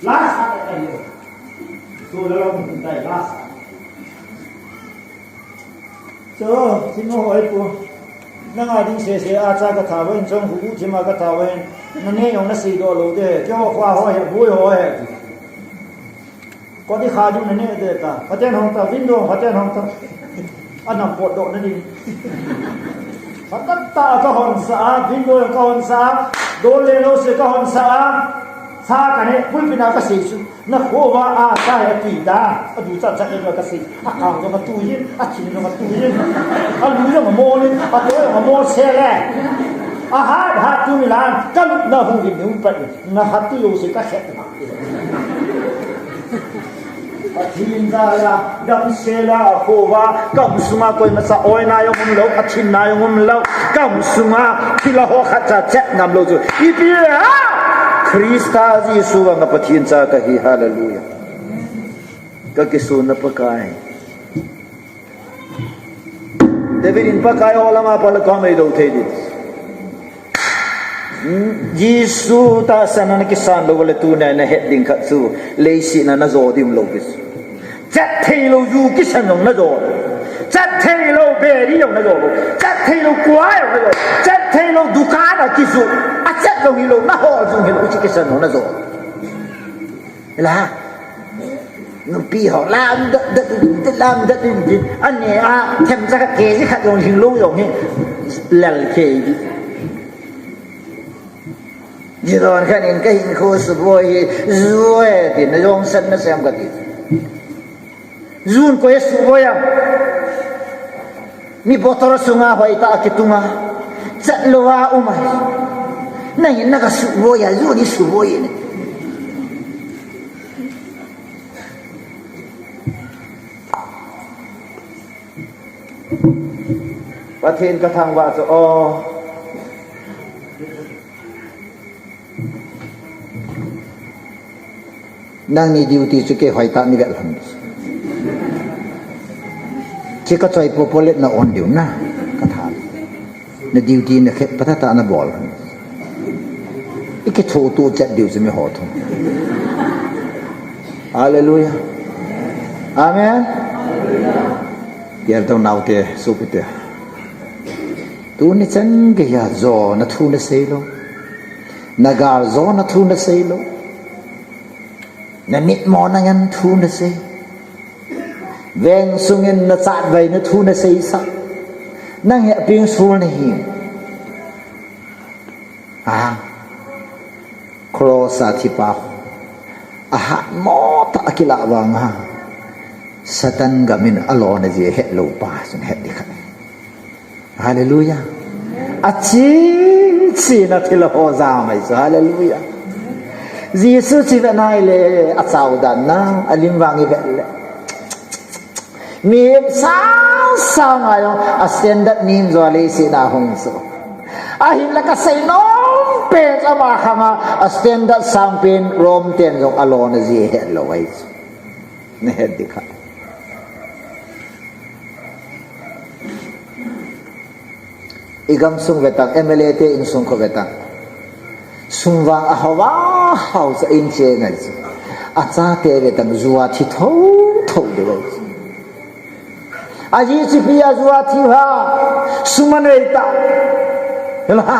La sa ka ni. So lo lo mun dai la sa. So, si no oi pu. Na nga ding se se a cha ka tha wen chong hu hu thima ka tha wen. Na ne yong na si do lo de. Kyo khwa ho he, hu ho he. Ko di kha ding na ne de ta. Pathen hong ta, window, Pathen hong ta. Ana pot doh na ding. Pathen ta ka hon sa, window ka hon sa, do le lo se ka hon sa. Sa ka ne, pulpit a ka sei su. Na kho va a sa he ti da. A du cha cha ne ka sei. A ka do ka tu yin, a chin do ka tu yin. A lu do ka mo ni, a to ka mo se le. A ha ha tu mi lan, ka lu na hu ni ni un pa ni. Na ha tu yo se ka se. Hinda la, damsel a, khova, kam sunga koima cha oina jong umlou, athinna jong umlou, kam sunga thil a ho khat cha chet ngamlou chu. Ipi a? Christa Jesu vanga Pathen cha kahi, hallelujah. Kakisuna Pakai. David in Pakai ho lama pal a kahung eidou thei ding. Hmm, Jesu tahsan a nakisan lou le tuna nahet ding khat chu leiset a najo ding lou kis. Chet theilou ju kisan jong najo. Chet theilou beri jong najo. Chet theilou kua jong najo. Chet theilou dukan a kiju. Achet jong hilou, nahol jong hilou, chu kisan jong najo. Ila. Nupi ho lamdot dot in, lamdot in, in. Ani a, themcha khat, kg khat jong hinglou jong hi lel kei di. Jidon khat in kahinkho suboi hi, ju e, tin, najong san nasem kati. Jun koi suboi a. Mi bottle sunga hoitah a kitunga. Chat lou a um a. Nangin nakasuboi a, jun hi suboi ne. Pathen kathangvah chu, o. Nangni duty chu kei hoitah ni vet lhon. Kei kachoi popo le na on diu na. Katha. Na duty na khet patah tah nabol lhon. Ikitho tu chet diu chu mi ho thu. Hallelujah. Amen. Kel tong naote, sopite. Tuni chan geiya jona thu nasei lou. Nagal jona thu nasei lou. Namitmo nangan thu nasei. Veng sungin nachatvaina thu naseisah. Nang heping sul nahi. A, cross a thipa. Ahatmo tah a kilah vanga. Satan gamin alona jeh hetlou pa chun het ding khat. Hallelujah. Achi, chi na thil ho jam ahi chu. Hallelujah. Jesu chi ve nai le, achau dan na, alim vang i ve le. Mi sang sang a jong, a standard nim jo le si na hung so. Ahin la kasei nom pen ama khanga, a standard sang pen Rome ten jong alona jeh hetlou ahi chu. Nahet ding khat. I gamsung vetang, M L A te insung khu vetang. Sum vang a hao a hao cha in che ngai chu. Achate vetang jua thi tho tho de ngai chu. Aji chipi a jua thi ha. Sum anei ta. Hela ha.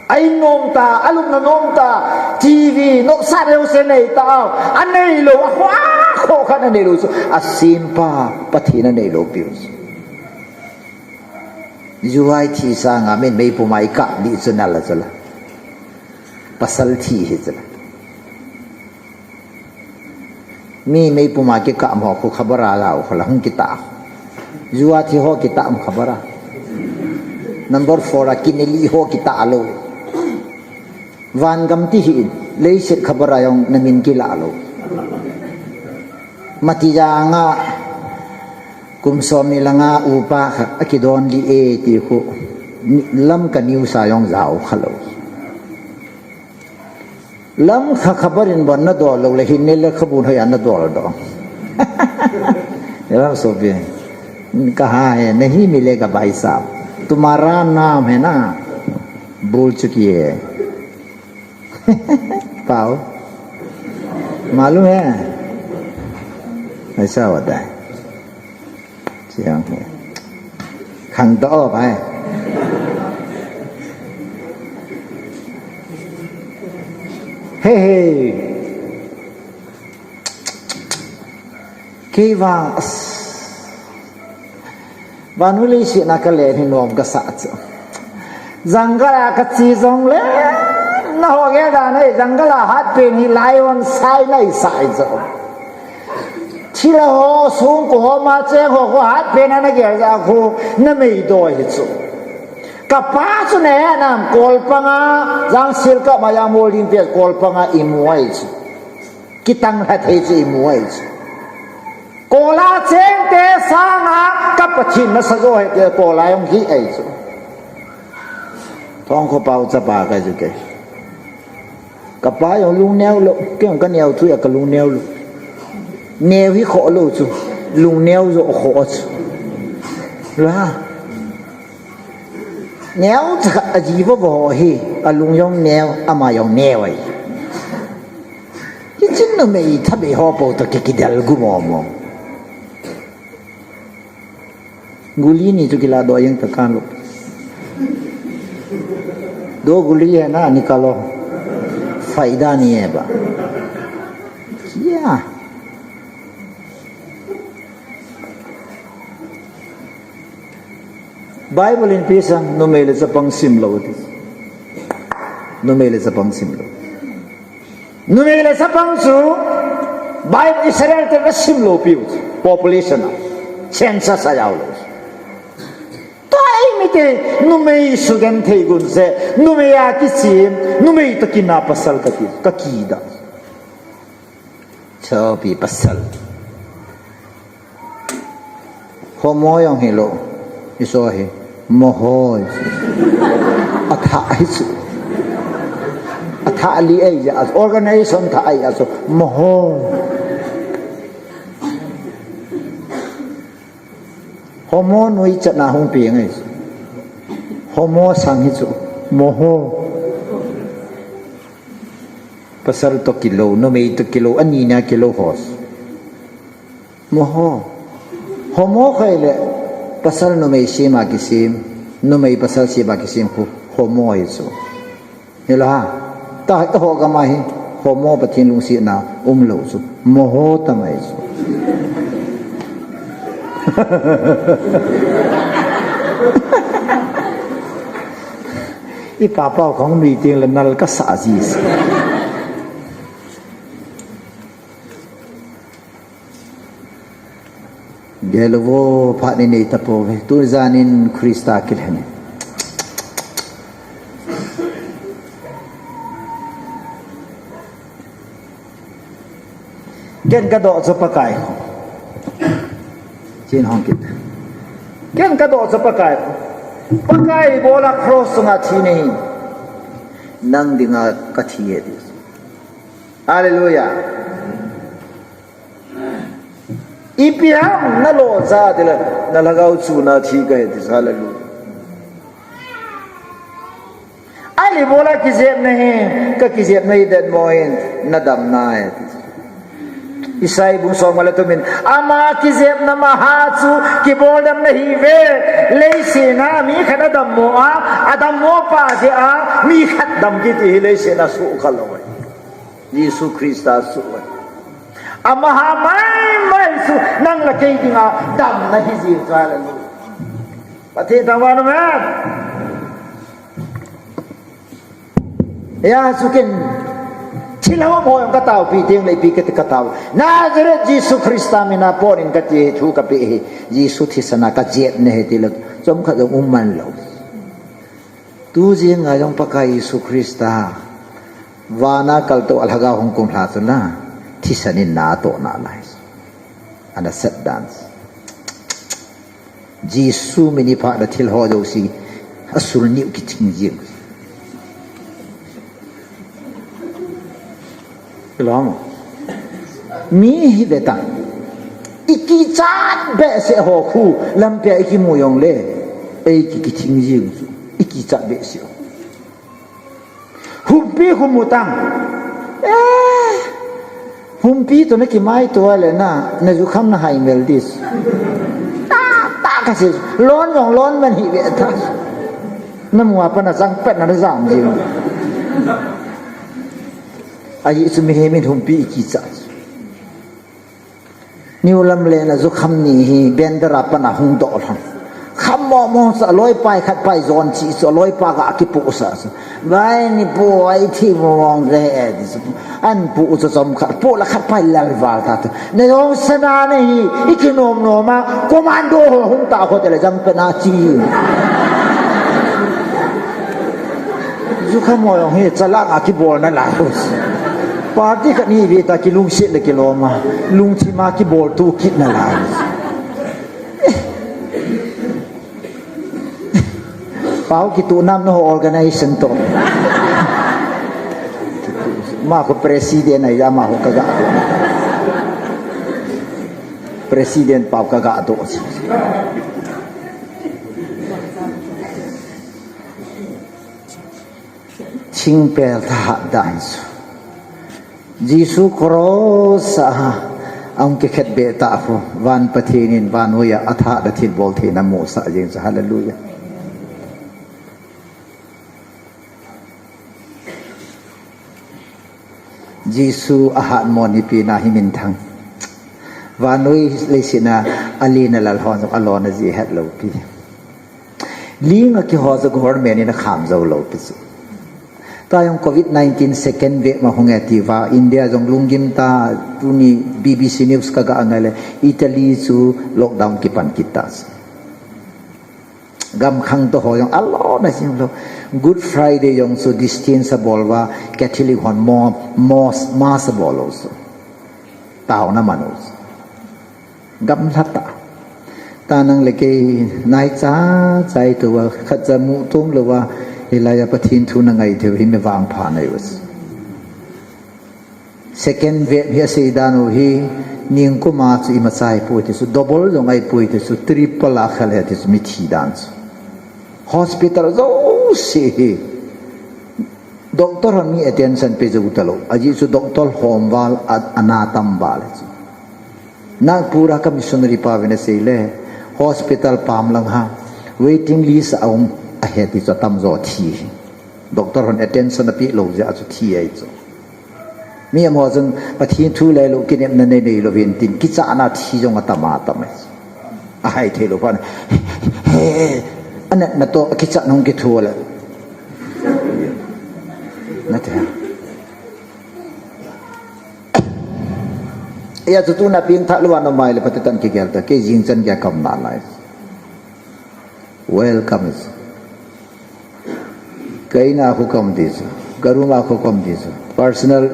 A in nom ta, alupna nom ta, T V, nopsah neo se nei ta, anei lou, akhoh, akhoh khat anei lou chu, asempa, Pathen anei lou piu chu. Jua ithi sanga min meipum a ikap ding chu nal a chu la. Pasal thi hi chu la. Mi meipum a kikap ho khu khabar a jao khu la hung kitah. Jua thi ho kitah um khabar a. Number four a kineli ho kitah lou. Van gam ti hi in, leiset khabar a jong namin kilah lou. Mati janga kum som ni langa upa khat akidon li e ti khu Lamka news a jong jao kha lou. Lamka khabar in bon nadol lou le hin ni le khabun hoi a nadol do. Lam sopi. कहाँ है? नहीं मिलेगा भाई साहब। तुम्हारा नाम है ना? भूल चुकी है। पाओ। मालूम है? ऐसा होता है। Siang he. Khang to pai. He he. Kei vang as. Vanu leiset a kalen hi nom kasah chu. Jungle a kache jong le. Na ho ge da nei jungle a hat pen hi lion sai nai sai chu. Thil ho, songko ho, malcheng ho, ho hat pen a nagel jeh a khu namei doi hi chu. Kapa chu nahe nam, kolpanga, jangsil kah ma jang mol ding pet, kolpanga imu ahi chu. Kitang lha thei chu imu ahi chu. Ola cheng te sanga ka Pathen nasa jo ahi ti Paul a jong hi ahi chu. Thongkho pao chapa kahi chu kei. Ka pa jong lung neo lou, kei jong ka neo thu a ka lung neo lou. Neo hi khoh lou chu, lung neo jo khoh chu. La. Neo chakhat a ji vo vo hi, a lung jong neo, ama jong neo ahi. Hichun numei thabei ho po to ki kidel gu mo mo. Guli ni chu kila do jeng ta kan lo. Do guli hai na nikalo. Faida nahi hai ba. Kya? Bible in ipi asei em, numei le chapang simlou ti. Numei le chapang simlou. Numei le chapang chu Bible Israel te asimlou piu chu. Population a. Census a jaolou. Tua eimite numei sugenthei gun se, numei a kisem, numei toh kina pasal kati, ka kida. Chopi pasal. Homo jong hilou. Iso hi. Moho. Atha hi chu. Atha li ai ja. Organization tha ai ja chu. Moho. Homo noi chatna hung pi ngai. Homo sang hi chu. Moho. Pasal toh kilou, numei toh kilou, ani na kilou hos. Moho. Homo khai le pasal numei sem a kisem, numei pasal sem a kisem khu homo hi chu. Hilou ham. Tahai ho gam a hi homo Pathen lungsetna umlou chu. Moho tamai chu. I papa khong meeting le nal kasa ji se. Gel uvo, phat nei nei tapouve. Tujan in Christa kilhen in. Ken kadoh chu Pakai. Chin hong kit. Ken kadoh chu Pakai. Pakai bola cross sunga thi nei. Nang dinga kathi e ti. Hallelujah. Ipi ham nalo cha tile, na lhagao chu na thi kahi ti, hallelujah. Ahile bola kijepna hi, ka kijepna hi den mo hin, na damna ahi ti. Isai bung som le thum in, ama kijepna maha chu, kibol dem nahiuve, leiset a mi khat adam mo a, adam mo pa jeh a, mi khat dam kiti hi leiset a sukha lou ahi. Jesu Christa chu. Amaha maimai chu nang le kei dinga damna hi jing chu, hallelujah. Pathen thangvah in amen. Hijeh chun ken thilha ho jong ka taopi teng le ipi kati ka tao. Nazareth Jesu Christa mina pon in kati thu kape hi. Jesu thisan a kajepna ahi tile chomkhat jong um man lou. Tu jing a jong Pakai Jesu Christa, vana kaltou a lhagao hung kumlha chu la, thisan in na toh nalai. Ana set dan. Jesu min i phat a thil ho jouse, asul niu kithing jing. Kilom. Mi hi ve ta. I kichat behseh ho khu, lampi a i kimu jong le. Ei ki kithing jing chu. I kichat behseh ho. Humpi khu mu tang. Eh. Humpi toh na kimaito le na, na jukham na hai mel dis. Ta, ta ka se. Lon jong lon man hi ve ta. Na mu a pat na chang pet na na jam jing. Ahi chu mihem in humpi i kicha. Niu lam le na jukham ni hi bandera pat na hung doh lhon. Kham mo mo sa loipa khat pa i jon chi chu loipa ga kipu sa. Bai ni pu ai thi mo mong ge. An pu chu chomkhat pu la khat pa i lal val ta tu. Na jong sana na hi i kinom nom a commando ho hung ta ho te le jang pet na chi. Jukham mo jong hi chalak a kibol na la hu. Party khat ni ve ta kilungset le kilom a, lungthim a kiboltu kit nalai. Pau kitu nam no organization to. Ma ko president ai ya ma ho kaga. President pau kaga to. Thingpel thahat dan chu. Jesu cross a ahung kikhetbeh tah khu, van Pathen in vannoiya athahat a thilbol theina amusah jeng chu. Hallelujah. Jesu ahatmo nipi na hi minthang. Vannoi leiset a alen a lal hon jong alona jeh hetlou pi. Ling a kiho jong government in akham jou lou pi chu. Tua jong covid nineteen second wave ma hung e tia, India jong lunggim ta, tuni B B C News kaga ngai le, Italy chu lockdown kipan kit ta chu. Gamkhang toh ho jong alona jing lou. Good Friday jong chu distance abol uva, Catholic hon mo, mos, mass abol u chu. Taona man u chu. Gamla tah. Ta nang le kei naicha chai tou a, khatcha mu tum lou a, hilai a Pathen thu na ngai thei u hi mi vangpha nei u chu. Second wave hi asei dan u hi, ningkum a chu ima chai poi ti chu, double jong ahi poi ti chu, triple a khel e ti chu, mi thi dan chu. Hospital jouse hi, doctor hon mi attention pe jou talou. Ajeh chu doctor hom val a, ana tam val chu. Nagpur a ka missionary pa vin asei le, hospital pam lang a, waiting list a um ahi ti chu, atamjo thi hi. Doctor hon attention apeh lou jeh a chu thi ahi chu. Mi amaho chun Pathen thu le lou kinepna nei nei louvin tin, kichatna thi jong atam atam e. Ahai thei lou phat. He, anepna toh kichat hung kithu le. Na te. Eia chu tuna pengthah lou a na um le Pathen toh kigel ta, kei jing chan gei a ka um nalai. Welcome. Ka in a khu ka um ding chu, ka room a khu ka um ding chu, personal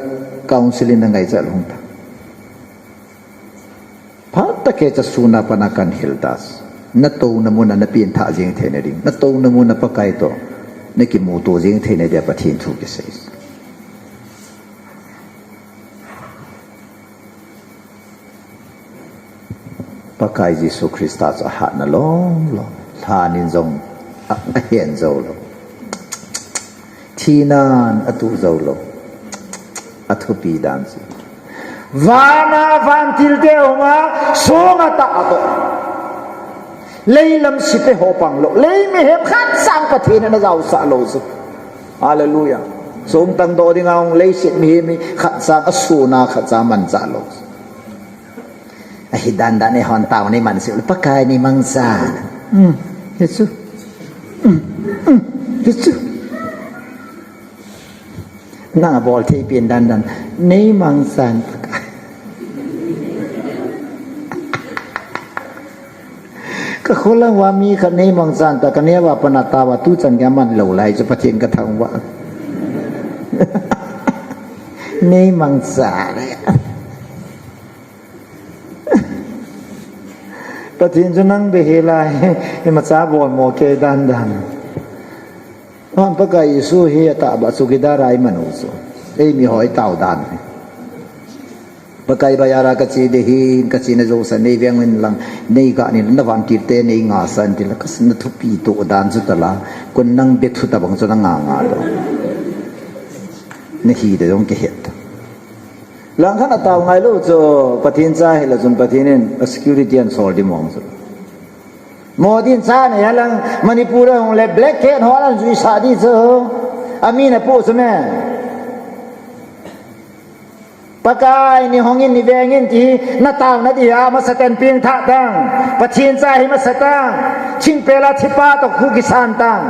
counseling na ngaichat lhung ta. Phat tah kei cha sun a pat a kan hil ta. Na touna mun a na pengthah jing theina ding, na touna mun a Pakai toh na kimuto jing theina dia Pathen thu kisei. Pakai Jesu Christa chu ahatna lom lom. Lhan in jong a, ahen jou lou. Thinan atuh jou lou. Athupi dan chu. Van a vantil te hung a, song a tah a toh. Lei lam sipe ho pang lou. Lei mihem khat sang Pathen in ajaosah lou chu. Hallelujah. Song tang doh ding a hung leiset mihem hi khat sang asun a khat sang amanchah lou chu. Ahi dan dan eihon taona nei man sih, Pakai nei mangchan. Hmm, hichu. Hmm, hmm, hichu. Nang abol thei pen dan dan. Nei mangchan Pakai. Ka kholang uva mi khat nei mangchan ta, ka neo a pat a tao a, tuchan gei aman lou lai chu Pathen ka thangvah. Nei mangchan. Pathen chu nang beh hel a, imacha bol mo kei dan dan. Hon Pakai Jesu hi atahbeh chu kidar a iman u chu. Eimi ho itao dan hi. Pakai bazar a kache ding ahin, kachena jousa nei veng in lang, nei gah in lang, na vantil te nei ngaisah in ti la, ka na thupi to dan chu tala, kon nang be thu tabang chu na nga nga lo. Na hi de jong kihet. Langkhat a tao ngai lou chu, Pathen cha hile chun Pathen in a security ahin sol ding mong chu. Modi in cha nei a lang Manipur a hung le black cat ho ahin juisah ding chu. Amin apoh chu me. Pakai nei hong in nei veng in ti na taona dia masa ten pengthah tan. Pathen cha hi masa tan. Thingpel a thipa toh khu kisan tan.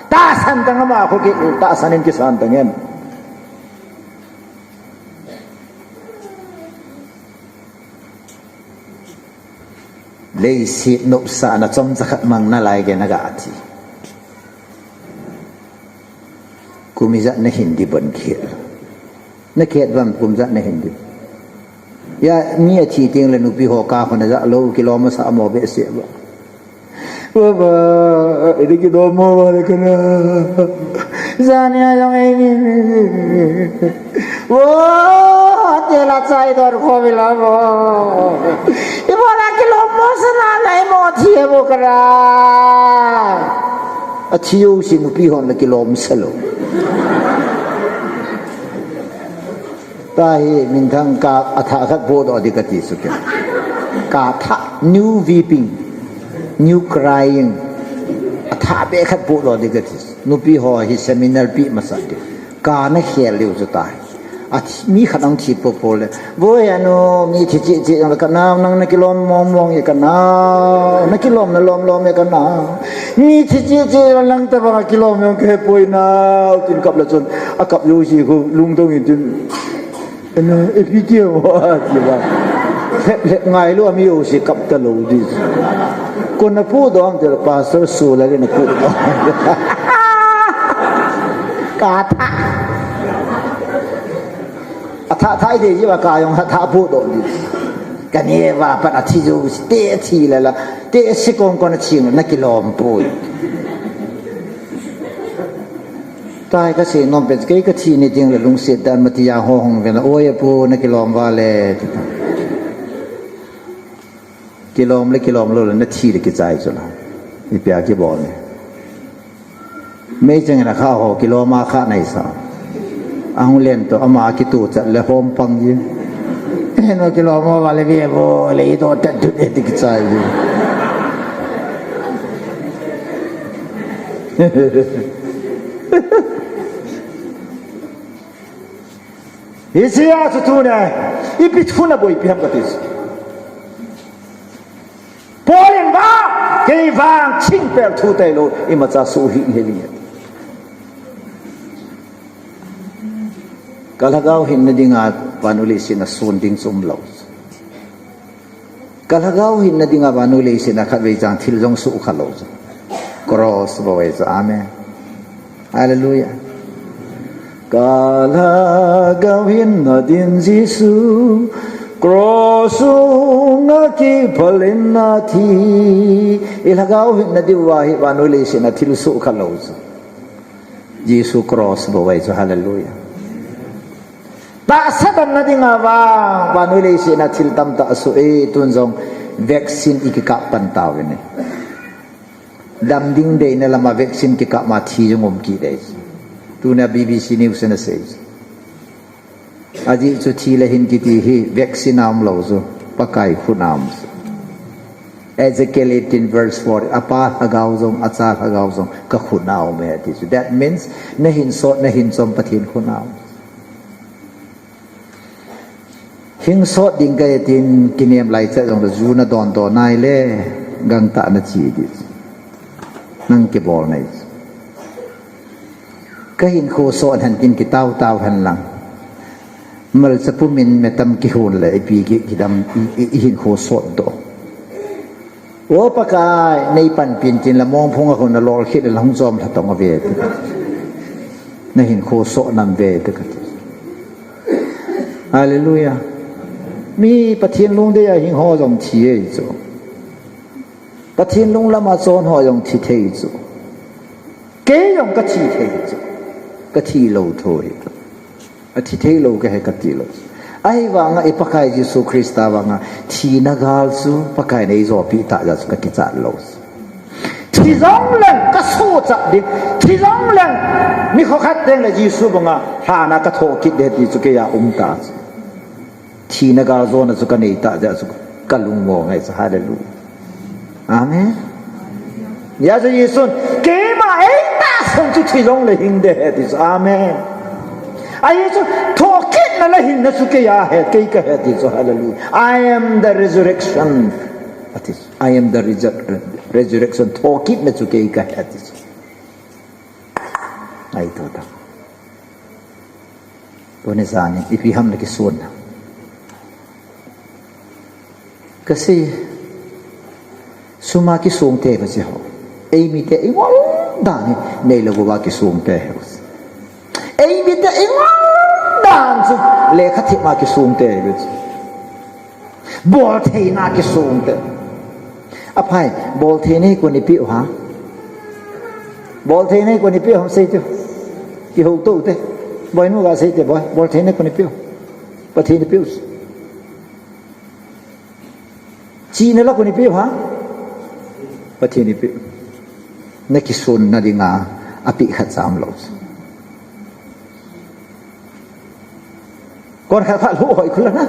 Tahsan tan ama khu ki, tahsan in kisan tan em. Leiset nopsahna chomcha khat mang nalai kei na ga ti. Kum ijat na hin ding bon kihil. Na khet vam kum ja na hin di. Ya, mi athi ting le nupi ho ka khona ja lo kilom sa mo be se ba. Baba, ini kilom mo ba le kana. Jani a jong ei ni. Wo, te la chai dor kho bi la bo. Ibola kilom mo sa na na mo thi bo kara. Athi u si nupi hon la kilom sa lo. Tahi minthang ka atha khat bodoh di kati suke. Ka tha, new weeping, new crying. Atha be khat bodoh di kati. Nupi ho hi seminar pi masa di. Ka na khel liu chu tahi. Athi, mi khat ang thi popo le. Voi anu, mi thi chi chi ang ka na nang na kilom mong mong ye ka na. Na kilom na lom lom ye ka na. Mi thi chi chi lang ta ba kilom yong ke poi na. Tin kap la chun. A kap yo si ko lung dong in tin. Ene, e pi ke wa ti ba. Lep lep ngai lo mi yo si kap ta lo di. Ko na pu dong te pastor su la le na pu dong. Ka tha. Atha thai de ji wa ka yong ha tha pu dong di. Ka ne wa pa na thi ju te thi la la. Te si kong ko na thi na kilom poi. Tai ka se nom pen kei ka thi ni ding le lungset dan mati ya ho hong ve na oi pu na kilom va le. Kilom le kilom lo le na thi le kichai chu la. Ipi a kibol ni. Mei cheng na kha ho kilom a kha nai sa. Ang len to ama kitu chat le hom pang ji. No kilom va le ve bo le i do tat du de kichai ji. Hiche a chu tuni, ipi thu na boipi ham kati. Paul in vang, kei vang, thingpel thu tailou, imacha suh hih hih ding. Ka lhagao hinna dinga, vannoi leiset a sun ding chu umlou. Ka lhagao hinna dinga vannoi leiset a khatvei chang thil jong suhkha lou chu. Cross bou ahi chu. Amen. Hallelujah. Ka lhagao hinna din Jesu, cross sunga kiphal in athi. I lhagao hinna diuva hi vannoi leiset a thil suhkha lou chu. Jesu cross bou ahi chu, hallelujah. Tahsa damna dinga vang, vannoi leiset a thil tamtah asuh e, tun jong vaccine i kikap pan tauvin e. Dam ding deina lama vaccine kikap ma thi jong um kit e. Tuna B B C News in asei. Ajeh chu thi le hin kiti hi vaccine a umlou chu, Pakai khut a um chu. Ezekiel eighteen verse four, apa lhagao jong, acha lhagao jong, ka khut a um e, ati chu. That means, na hin sot, na hin chom Pathen khut a um. Hing sot ding kahi tin, kinem lai chet jong le ju na don don nai le, gangtah na chi di chu. Nang kibol nai chu. Ka hinkho sot hen tin kitao tao hen lang. Malcha pum in metam kihon le ipi ki, kidam i, i, i hinkho sot doh. O Pakai, nei panpin tin la mongphung a khun na lol khit le hung chom lha tong a ve te. Na hinkho sot nam ve te kati. Hallelujah. Mi Pathen lungdei a hing ho jong thi e chu. Pathen lunglam a chon ho jong thi thei chu. Kei jong ka thi thei chu. Ka thi lou thou hi. A thi thei lou ka he ka ti lou. Ahivanga i Pakai Jesu Christa vanga thina gal chu Pakai nei jo pi ta ja chu ka kichat lou. Thi jong leng ka suchat ding. Thi jong leng ni kho khat teng le Jesu banga hlana ka tho kit de ti chu kei a um ta chu. Thina gal jona chu ka nei ta ja chu ka lungmong ngai chu. Hallelujah. Amen. Hijeh chun Jesun, keima ei tahsan chu thi jong le hing de he ti chu. Amen. Ahi chu, thokitna le hinna chu kei a he, kei ka he ti chu. Hallelujah. I am the resurrection. That is, I am the resur-, resurrection. Thokitna chu kei ka he ti chu. Ahi to ta. Tuni jani, ipi ham na kisun na. Kasi, suma kisung te kasi ho. Ei mi te ingol dani, nei le gova kisung te ho. Ei mi te ingol An chu lekha thim a kisung te ve chu. Bol theina kisung te. Aphai, bol theina hi koi in eipeh u ham? Bol theina hi koi in eipeh u ham sei te. Kihou tou te. Boinu ga sei te boi, bol theina koi in eipeh u? Pathen in eipeh u. Chihna la koi in eipeh u ham? Pathen in eipeh u. Na kisonna dinga apeh khat cha umlou. Kon khat khat lhuh hoi khu la na.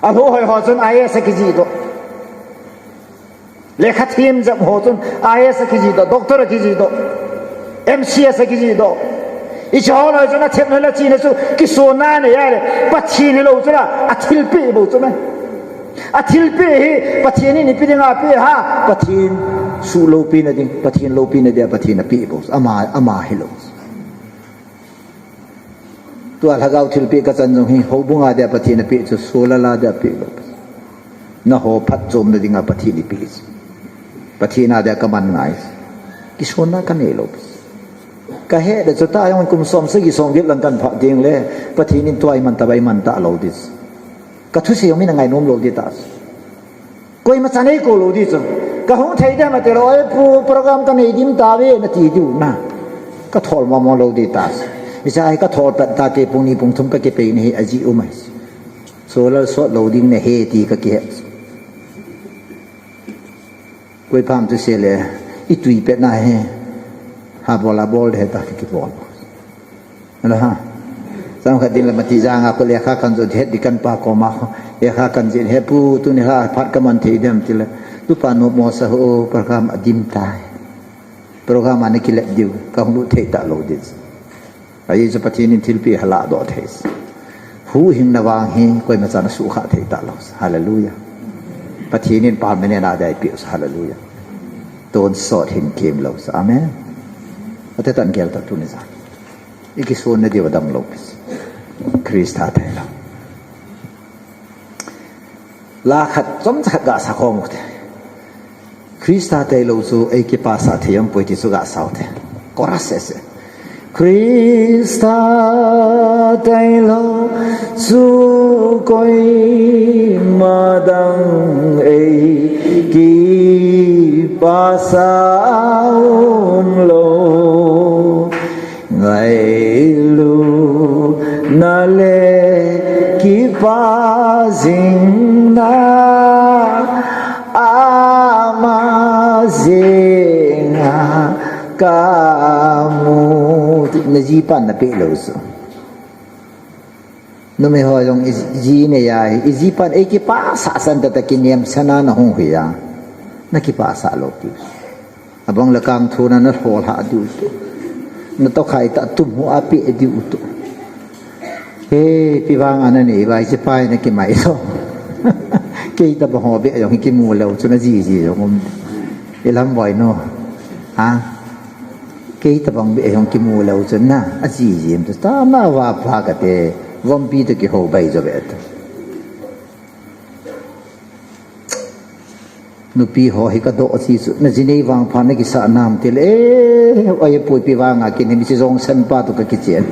Alhuh hoi ho chun I A S akijih doh. Lekha thim jep ho chun I A S akijih doh, doctor akijih doh, M C S akijih doh. Hiche ho loi chun athemna le chihna chu kisonna anei a le, Pathen hilou chu la, athilpeh bou chu na. Athilpeh hi Pathen in ipi dinga apeh ham? Pathen suh loupina ding, Pathen loupina dia Pathen in apeh bou chu. Ama, ama hilou. Tua lhagao thilpeh kachan jong hi, houbung a dia Pathen in apeh chu, solar a dia apeh lou. Nangho phatchomna dinga Pathen in eipeh chu. Pathen a dia kaman ngai. Kisonna kanei lou. Kahet le chu ta jong kum som sagi som get lang kan phat ding le, Pathen in tua iman tah bou iman talou ding. Kathusei jong min angainom lou ding ta. Koima chan eikou lou ding chu. Kahung thei dem ati lou, "Oi pu, program kanei dim tauve," nati diu na. Kathol mama lou ding ta. Hiche hi kathol pet ta te pung ni pung thum kakipei na hi ajeh um ahi. Solar sot lou ding nahi ti kakihet. Koi pam chu sei le, itui pet na hi. Ha bol a bol de ta kibol. Ala ha. Chomkhat din le mati janga khu lekha kan jot het ding kan pa koma khu. Lekha kan jih he pu tuni lha phat kaman thei dem ti le. Tupa nommo sa ho program adim tai. Program a nakilep diu kahung lut thei talou ding. Ajeh chu Pathen in thilpeh alah doh thei. Huhhingna vang hi koima chan asuhkhah thei talou. Hallelujah. Pathen in permanent a dia eipeh u. Hallelujah. Tonsot hin kemlou. Amen. Ate tan gel ta tuni jan. Ikisonna diu adang lou. Christa tailou. La khat chomcha khat gasah khom u te. Christa tailou chu eikipasah thei aum poi ti chu gasah u te. Chorus ese. Christa tailou chu koima dang eikipasah umlou. Ngailutna le kipa jingna ama jenga kamu. Najipan napeh lou chu. Numei ho jong iji nei a hi, ijipan eikipasah san tata kinem sana nahung hi a. Nakipasah lou pi. Abang le kang thuna nalhol ha diu tu. Natoh khai ta tum hu a pe diu tu. He, pi vang ana nei vai che pai nakimai lo. Kei tabang ho be jong kimu lou chu najiji jong um. Ilam boi no. Ha? Kei tabang be jong kimu lou chu na, ajiji um tu. Ta na va pa kate, vompi tu kihou bai jo be tu. Nupi ho hi kadoh chi chu, naji nei vangpha nakisah nam ti le, eh, oi puipi vanga kin hi mi chi jong sen pa tu kakichen.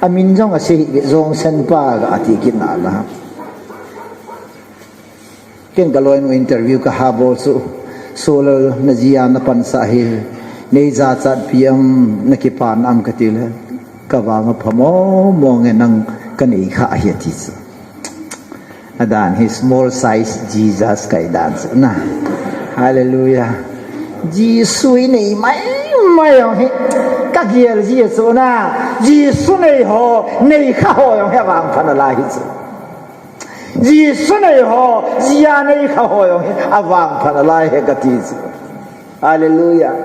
Amin jong asei hi jong sen pa ga ati kin na la. Ken kaloinu interview kaha bol chu, Solal naji a napansah hi, nei jachat pi am nakipan am kati le, kavang apha momo nge nang kanei kha hi ati chu. Adan hi small size Jesus kahi dan chu na. Hallelujah. Jesu inei mai mai jong hi. Kagel ji chu na. Jesu nei ho, nei kha ho jong hi avangpha nalai hi chu. Jesu nei ho, ji a nei kha ho jong hi avangpha nalai hi kati chu. Hallelujah.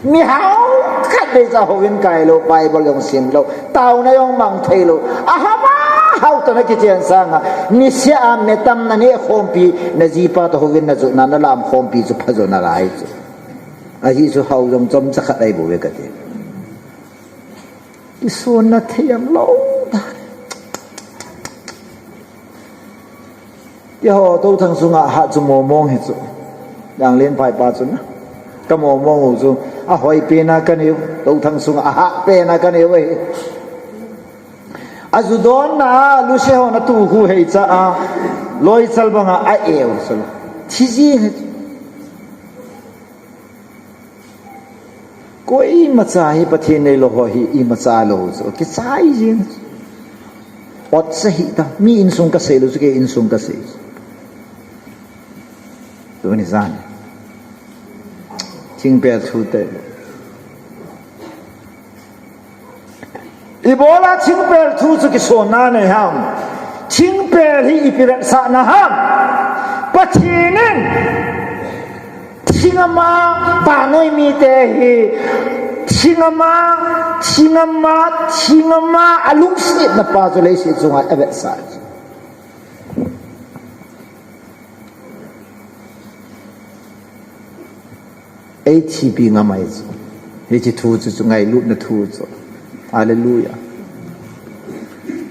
Mihao khat dei cha houin kai lou, Bible jong sim lou, taona jong mang thei lou. Ahava hao tana kichen sanga, niseh a metam naneh khompi, najipa toh houin najotna nalam khompi chu phajo nalai chu. Ajeh chu hao jong chomcha khat ahi bouve kati. Kisonna thei am lou ta. Keiho Touthang sunga hat chu momong hi chu. Janglen phaipa chu na. Ka momo chu, a hoi pena ka neu, tou thang sunga a hah pena ka neu ahi. A ju donna a, Lucia hon a tu khu hei cha a, loi chal banga a eu chu. Thi ji he. Koima cha hi Pathen nei lou ho hi, ima cha lou chu. Kichai ji. Ot sa hi ta, mi insung ka sei lou chu, kei insung ka sei. Tuni jan. Thingpel thu te. Ibola thingpel thu chu kisonna nei ham. Thingpel hi ipi vetsahna ham. Pathen in thing ama, vannoi mite hi, thing ama, thing ama, thing ama, a lungsetna pa chu leiset chunga a vetsah. Ei thipi ngam ahi chu. Hiche thu chu, chu ngailutna thu chu. Hallelujah.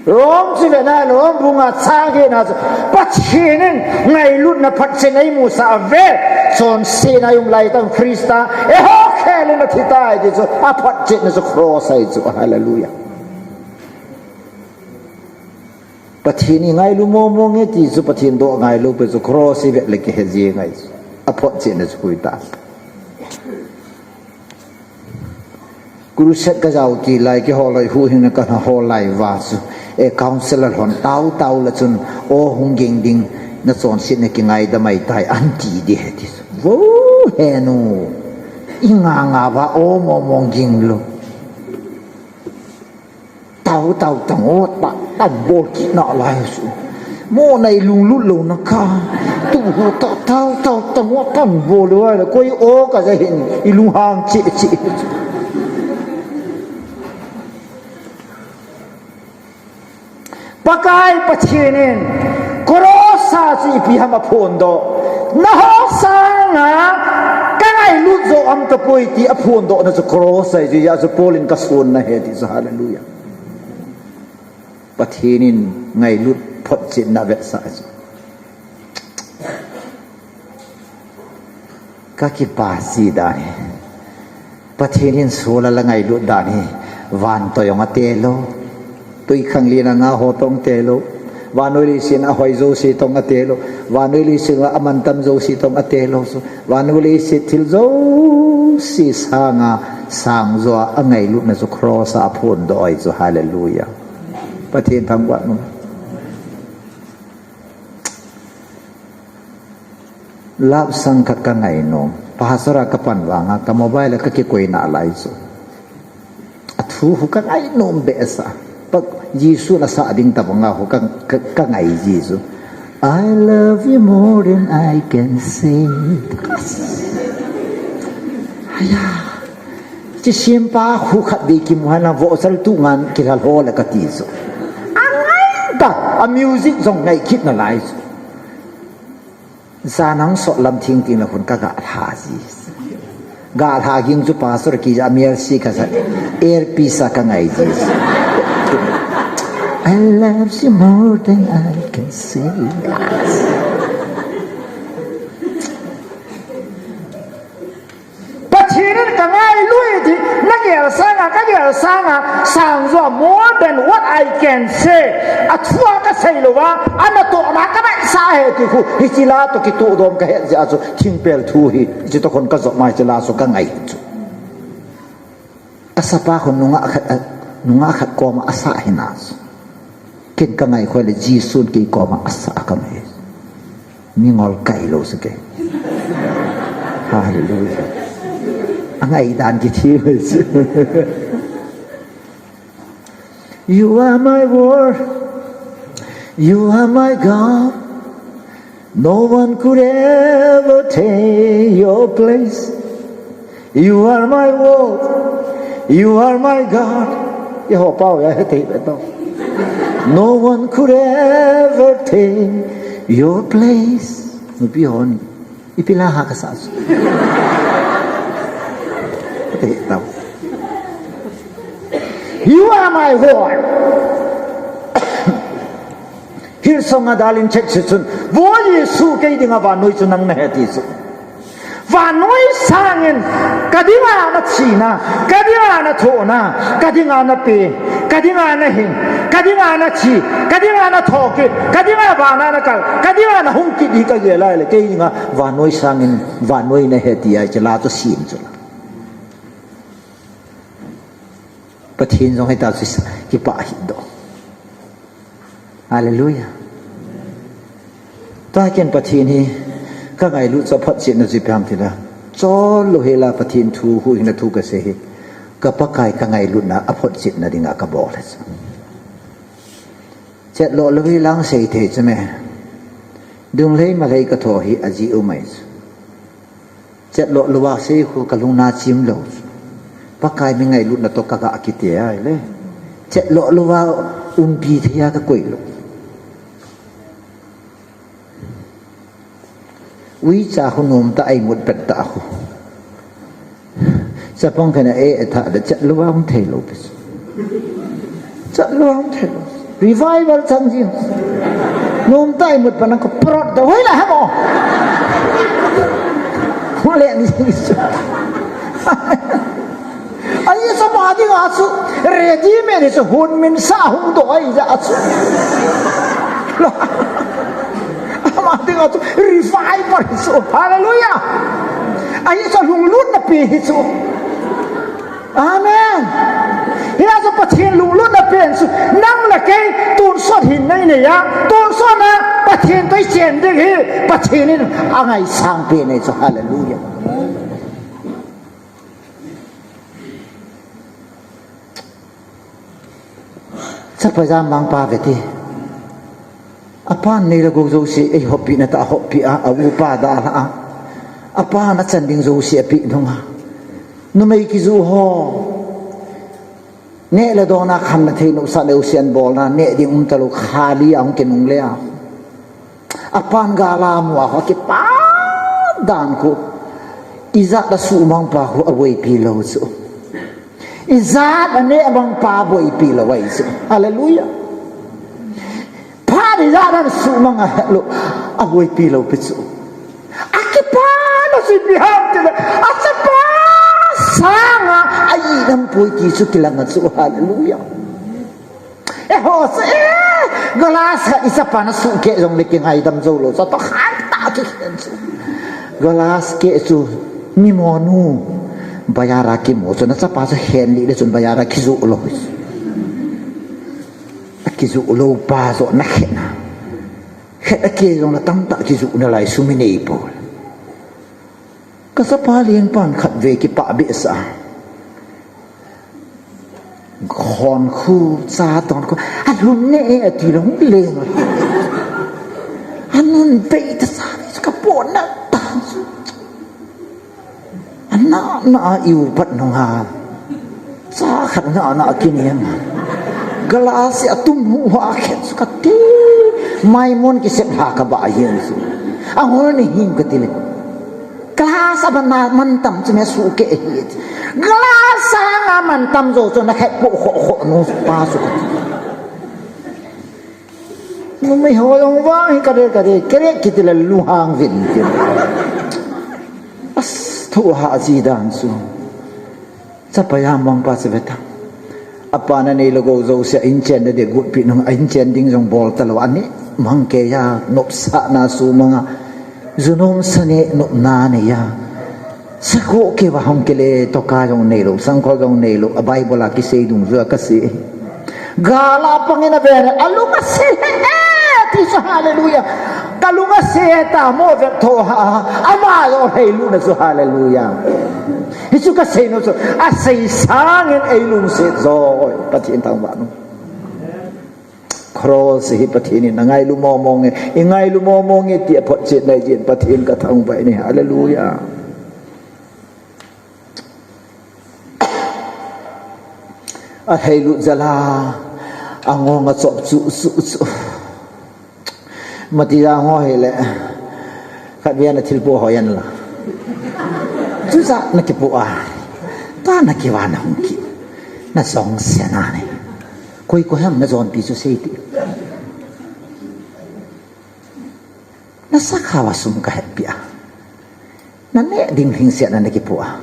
Rom chu vena, Rom bunga chang getna chu. Pathen in ngailutna photchetna eimusah uve. Chonsetna a um lai tah Christa. Eiho khel in athi tai ti chu. A photchetna chu cross ahi chu. Hallelujah. Pathen i ngailu momo nge ti chu Pathen doh ngailu pe chu cross i vet le kihe jeng ahi chu. A photchetna chu koi ta. Crusade ka jao ti lai kihol lai huhhingna ka hol lai uva chu. E council a lhon tao tao la chun o hung ging ding na chonsetna kingaidam ahi tai an ti di he ti chu. Vo he nu. I nga nga uva o momo ging lou. Tao, tao, tao, o, ta, ta, bol kit nalai su. Mo nai lunglut louna ka. Tu hu ta, tao, tao, tao, o, ta, bol lou ai la. Koi o ka ja hin. I lunghang che, che. Pakai Pathen in. Cross a chu ipi ham aphondoh. Naho sanga ka ngailut jo um tapoi ti aphondohna chu cross ahi chu, hijeh a chu Paul in ka sonna ahi ti chu, hallelujah. Pathen in ngailut photchetna vetsah chu. Ka kipah ji dan hi. Pathen in solar la ngailut dan hi. Van toh jong ate lou. Twikhanglen a nga ho toh ate lou. Vannoi leiset a hoi jouse toh ate lou. Vannoi leiset a mantam jouse toh ate lou. Vannoi leiset thil jouse sanga sangjo a ngailutna chu cross a aphondoh ahi chu, hallelujah. Pathen thangvah in um. Love song khat ka ngainom. Pastor a ka pan vanga ka mobile a ka kikoi nalai chu. A thu hu ka ngainom behseh. Pa Jesu na sa ding tabang a hu ka, ka, ka ngai ji chu. I love you more than I can say. Aya. Chi sim pa hu khat di kimu hana vo sal tu ngan kilal ho la ka ti chu. Angai ta a music jong ngai kit nalai chu. Janang sot lam thing ting la hun ka ga lha ji. Ga lha ging chu pastor kija mial si ka sa. Air pisa ka ngai ji. I love you more than I can say. Pathen in ka ngailut ti, na gel sanga, ka gel sanga, sangjo more than what I can say. A thu a ka sei louva, a natohna ka ngai sa he ti khu, hiche la toh kitoh dom ka het jeh a chu, thingpel thu hi, hiche toh khun ka jop mai hiche la chu ka ngai chu. A sapa khun nungah khat, a, nungah khat koma a sa hi na chu. Ken ka ngai khoi le Jesun kei koma a sa ka ngai. Mi ngol kai lou se kei. Hallelujah. A ngai dan kithi mai chu. You are my world. You are my God. No one could ever take your place. You are my world. You are my God. Eiho pau a he thei be to. No one could ever take your place. Nupi hon. Ipi la ha ka sa chu. Te tau. You are my world. Hillsong a dalin check si chun. Vo Jesu kei dinga vannoi chu nang nahi ti chu. Vannoi sangin, ka dinga na thina, ka dinga na thohna, ka dinga na pe, ka dinga na hing, ka dinga na thi, ka dinga na thokit, ka dinga vana na kal, ka dinga na hung kit hi ka gel a ahile, kei dinga vannoi sangin, vannoi na he ti ahi chu la chu sim chu la. Pathen jong hita chu kipah hi doh. Hallelujah. Tua ken Pathen hi ka ngailut chu aphotchetna chu ipi ham tile, chol lou hela Pathen thu huhhingna thu ka sei hi, ka Pakai ka ngailutna aphotchetna dinga ka bol ahi chu. Chet lou lou hi lang sei thei chu me. Dunglei malei ka tho hi ajeh u mai chu. Chet lou lou a sei khu ka lungna chim lou chu. Pakai mi ngailutna toh ka ga kiti ahile, chet lou lou a umpi thei a ka koi lou. Uicha khu nom tah a imut pet tah khu. Chapang khat in a e, e tha le chet lou a um thei lou pi. Chet lou a um thei lou. Revival chang jing. Nom tah a imut pa nang ka prot da. Hoilai ham o. Hung le ni. Ahi chu ama dinga chu ready made hi chu, hun min sa hung doh ahi jeh a chu. Ama dinga chu revival hi chu. Hallelujah. Ahi chu lunglutna pen hi chu. Amen. Hia chu Pathen lunglutna pen chu nang le kei tonsot hin nei nei a, tonsot a Pathen toh ichen ding hi Pathen in angaisang pen ahi chu. Hallelujah. Chapa jam mang pa ve ti. Apan nei le gou jouse eihoppi na tah a hoppi a, a upa dalha a. Apan achan ding jouse ape nung a. Numei kiju ho. Neh le don a khamna thei nopsah le usen bolna, neh ding um talou, khali a hung kinungle a. Apan gal a mu a ho kipat dan khu. Ijat a suhmang pa khu aboipi lou chu. Ijat a neh mang pa aboipi lou ahi chu. Hallelujah. Phat ijat a suhmang a het lou, aboipi lou pi chu. Akipana chu ipi ham tile, achapa sanga a-inam poi ti chu kilang a chu. Hallelujah. Eiho chu, eh, glass khat ichapa na suhkeh jongle kingaidam jou lou, chatoh khat tah kikhen chu. Glass keh chu, mi monu, bazar a kimu chu, nachapa chu hen lih le chun bazar a kijoh lou. Akijoh lou pa joh nakhen a. Khet akeh jongle tamtah kijoh nalai sum inei poi. Ka chapa lengpan khatvei kipah behseh a. Khon khu, cha ton khu, alhun ne e ati lou leng. Anun bei ta sa ni chu ka pon na ta. Ana na a iu pat nung a. Cha khat na na kinem. Glass a tum hu ha khet chu kati. Maimon kisep ha ka ba yen chu. Angol ni him kati le. Glass a ban na mantam chu me suhkeh hi. Glass a nga mantam jou chu na khet po kho kho nu pa chu kati. Numei ho jong vang hi kare kare kare kiti le lunghang vin ti. As thu ha ji dan chu. Chapa jam mang pa chu ve ta. Apan anei le gou jouse a inchen na de gutpi nung a inchen ding jong bol talou a ni mang kei a nopsahna sumang a. Junom sa neh nopna nei a. Sakhoh keu a hung kile tohkha jong neilou, sangkhol jong neilou, a Bible a kisei dungjuia kasei. Gal a pangin ave le, alung ase he, ti chu hallelujah. Kalung ase ta mo ve tho ha, ama jong heiluna chu hallelujah. Hichu kasei nom chu, asei sangin eilungset joi, Pathen thangvah nom. Cross hi Pathen in angailu momo nge, ingailu momo nge ti aphotchetna ahi jeh in Pathen kathangvah in ahi. Hallelujah. Aheilut jal a, angong achop chu, chu, chu. Mati jang ho hile, khatvei a nathilpoh hoi an la. Chucha nakipoh a, ta nakiva nahung kit. Najong sena ne. Koi koi ham najonpi chu sei ti. Nasakhao a sum kahetpi a. Na neh ding lhingsetna na kipoh a,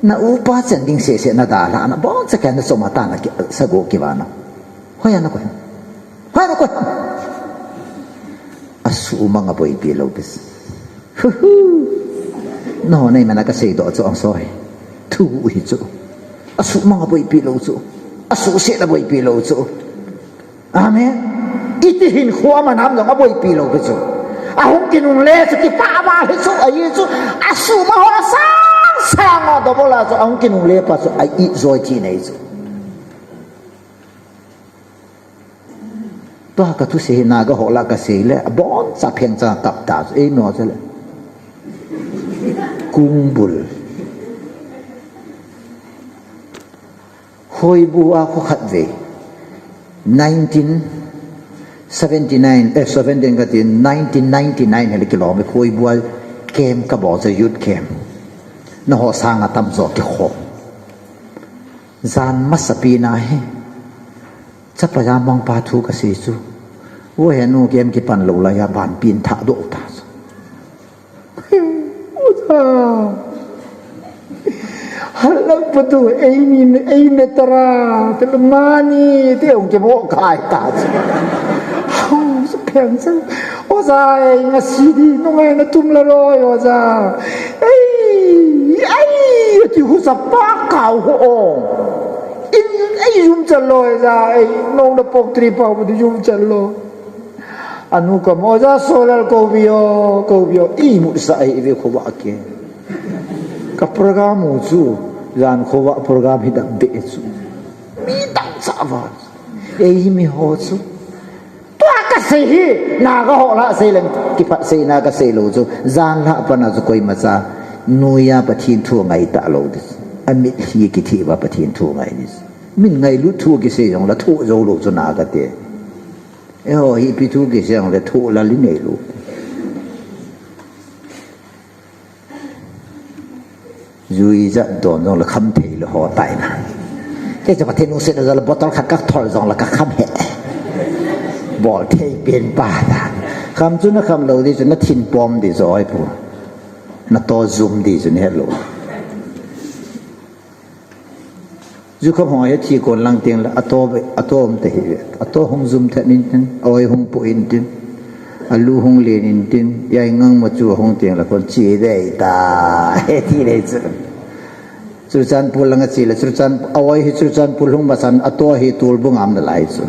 na upa chan ding sese na dalhah na, boncha kei na chom a ta na ki, sago kivah na. Hoiya na koi? Hoiya na koi? Asuhmang a boipi lou kis. Hu hu. Nangho neiman a kaseidoh chu ang soi. Thu hi chu. Asuhmang a boipi lou chu. Asuhsetna boipi lou chu. Amen. Iti hinkho a man ham jong aboipi lou kis chu. Ahung kinungle chu kipah val hi chu, ahi chu. Asuhmang ho asang sang a double a chu ahung kinungle pa chu a-it joi tina ahi chu. Tua kathusei hi Naga ho lah a kasei le, aboncha pheng cha kap ta chu, eimi ho chu le. Kungbul. Hoibu a kho khat vei. Nineteen seventy nine, eh, seventeen kati, nineteen ninety nine hi le kilom e, Hoibu a camp kabol chu, youth camp. Nangho sang a tamjo kikhom. Jan masapen a hi. Chapa jamong pa thu kasei chu. Vo he nu camp kipan lou lai a ban pin tha doh ta chu. Oja. Halang patu, eini, eini tara, te mani, te ong ke bo kai ta. Hau, sa pheng sa. Oja, ei, ngasi di, nungai na tum la roi, oja. Ei, ei, ti hu sa pa kau ho o. In, ei, yum cha loi, oja, ei, nong na pok tri pa, bu yum cha loi. Anu ka mo ja solal ko vio, ko vio, imut sa ai ve khovah ke. Ka program u chu, jan khovah program hi dap de chu. Mi dang cha va. Eimi ho chu. Tua kasei hi, Naga ho lah a sei leng, kiphatsei na kasei lou chu. Jan lah a pat a chu koima cha. Noiya Pathen thu ngai ta lou di. Amit hi kithi va Pathen thu ngai di. Min ngailut thu kisei jong la thu jou lou chu Naga te. Eiho hi ipi thu kisei jong le thu la li nei lou. Jui jat don jong le kham thei lou ho tai na. Kei chu Pathen lungset a jal bottle khat ka thol jong le ka kham he. Bol thei pen pa ta. Kham chu na kham lou di chu na thin pom di jo ai pu. Na to jum di chu ni he lou. Jukham ho hi thi kon lang teng le, ato, ato um te hi ve. Ato hung jum thet in tin, aoi hung pu in tin, alu hung len in tin, yai ngang ma chu hung teng le kon chi dei ta, he ti dei chu. Churachandpur lang a chi le, Churachan, aoi hi Churachandpur hung ma chan, ato hi Tolbung am na lai chu.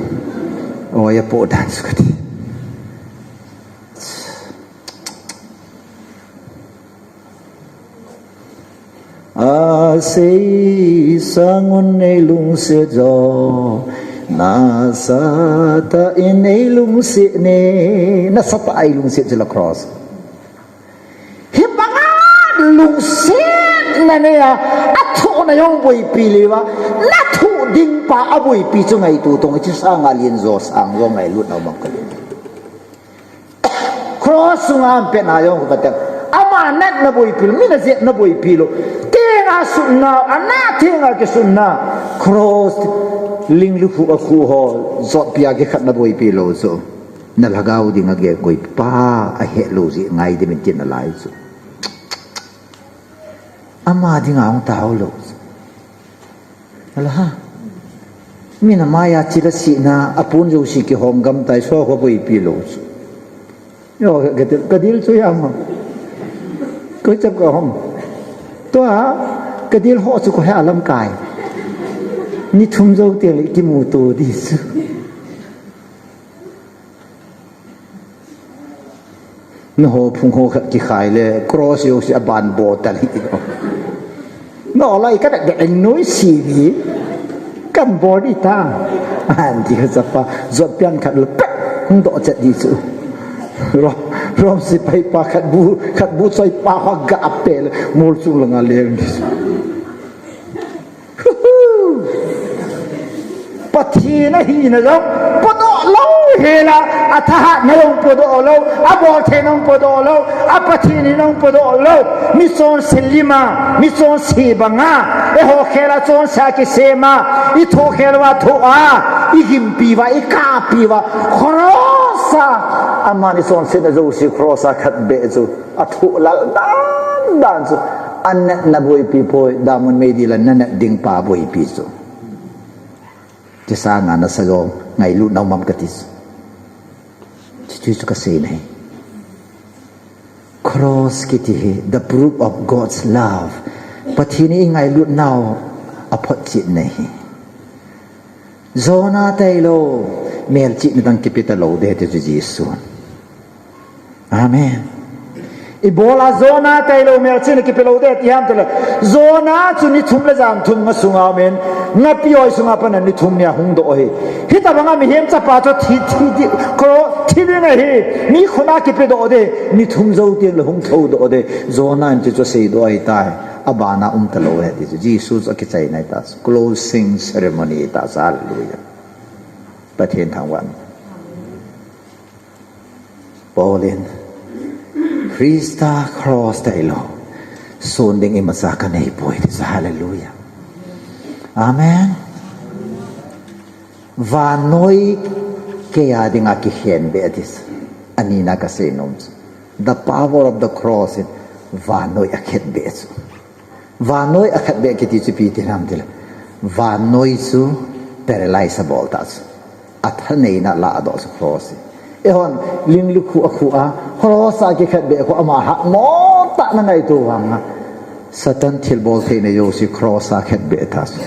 Aoi a po dan chu ka ti. Asei sangun nei lungset jo, nasatah in nei lungset ne, nasatah a ei lungset jo la cross. Hibanga lungsetna nei a, athohna jong boipi le uva, nathoh ding pa aboipi chu ngaito tong, hiche sanga len jo sang jo ngailutna mang ka le. Cross sunga ampetna jong kati. Ama natna boipi lou, mi najepna boipi lou. Tenga sutna, ana tenga kisutna. Cross ling lukhuh a khu ho, jotpi a kikhatna boipi lou chu. Na lhagao dinga gel koi pa ahet lou jeh ngai dimin tin alai chu. Ama dinga hung tao lou. Ala ha. Min amaiya chila sihna, apon jouse kihom gam tai, so kho boipi lou chu. Yo, ka dil, ka dil chu ya ma. Koi chap ka hom. Tua, ka dil ho chu koi ha lam kai. Ni thum jou teng le kimu to di chu. Nangho phung ho khat kikhai le, cross jouse aban bo ta hi. Nangho lai ka dak dak noi si ni. Kan bo di ta. An ti ka chapa, jot pian khat le, pek, hung doh chet di chu. Rom, Rom sepai pa khat bu, khat bu choi pa ho ga pe le, mol chung langa leng di chu. Pathen ahina jong podoh lou hel a, athahatna jong podoh lou, aboltheina jong podoh lou, a Pathen hina jong podoh lou, mi chonse lim a, mi chonse bang a, eiho khel a chonse a kisem a, ithoh khel uva thoh a, igimpi uva, ikahpi uva, cross a, aman ichonsetna jouse cross a khat beh chu, athoh lal dan dan chu, anatna boipi poi, damun meidil a nanat ding pa boipi chu. Tisanga nasagong ngailutna um am kati chu. Chuchu chu kasei nahi. Cross kiti hi, the proof of God's love. Pathen in eingailut nau aphotchetna ahi. Jonah tailou, melchihna dang kipe talou ding ti chu Jesu. Amen. Ibola Jonah tailou melchihna kipe lou ding ti ham tile. Jonah chu ni thum le jan thum nga sunga umin. Ngapi hoi sunga pat a ni thum nia hung doh ahi. Hitabanga mihem chapa chu thi, thi, thi, kro, thi ding ahi. Mi khut a kipe doh ding. Ni thum jou teng le hung thou doh ding. Jonah in chu chu seidoh ahitai. Abana um talou ahi ti chu. Jesu chu akichaina ahitai. Closing ceremony ahitai. Hallelujah. Pathen thangvah. Paul in, Christa cross tailou, son ding imacha kanei poi ti chu, hallelujah. Amen. Vannoi keiya dinga kikhenbeh ti chu. Anina kasei nom chu. The power of the cross in vannoi akhenbeh chu. Vannoi akhenbeh kiti chu ipi ti ham tile. Vannoi chu paralyze abol ta chu. Athaneina ladoh chu cross hi. Eihon, ling likhu akhu a, cross a kikhenbeh khu ama hatmo tah nangaito vanga. Satan thilbol theina jouse cross a khenbeh ta chu.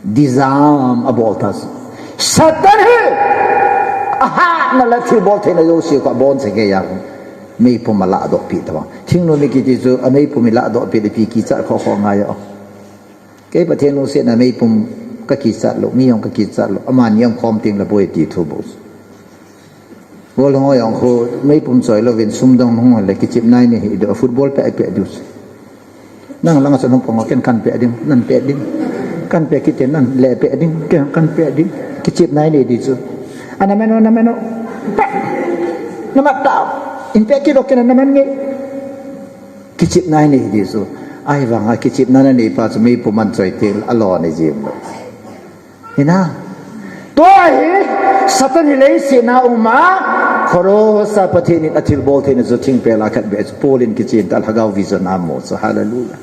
Disarm abol ta chu. Satan hi ahatna le thilbol theina jouse khu abonchauva meipum aladohpi tauva. Thingnoi mi kiti chu ameipum iladohpi le ipi kichat khoh khoh ngai o. Kei Pathen lungsetna meipum kakichat lou, mi jong kakichat lou, amani jong khom teng le boi ti thu bou. Bol hung jong khu meipum choi louvin sum dong hung le kichepna nei hih doh, football peh peh diu. Nang langa chun hung pang o, ken kan peh ding, nan peh ding. Kan peh kit teng nan le peh ding, ken kan peh ding. Kichepna nei di chu. Ana meno, na meno. Peh. Na mat ta. In peh kit o ken na man nge. Kichepna nei di chu. Ahivanga kichepna nanei pa chu meipum ahin choi teng le alon ijim lou. Hina. Tua hi, Satan hi leiset a um a, cross a Pathen in athilbol theina chu thingpel a khenbeh chu, Paul in kichen ta, Lhagao vision a amu chu, hallelujah.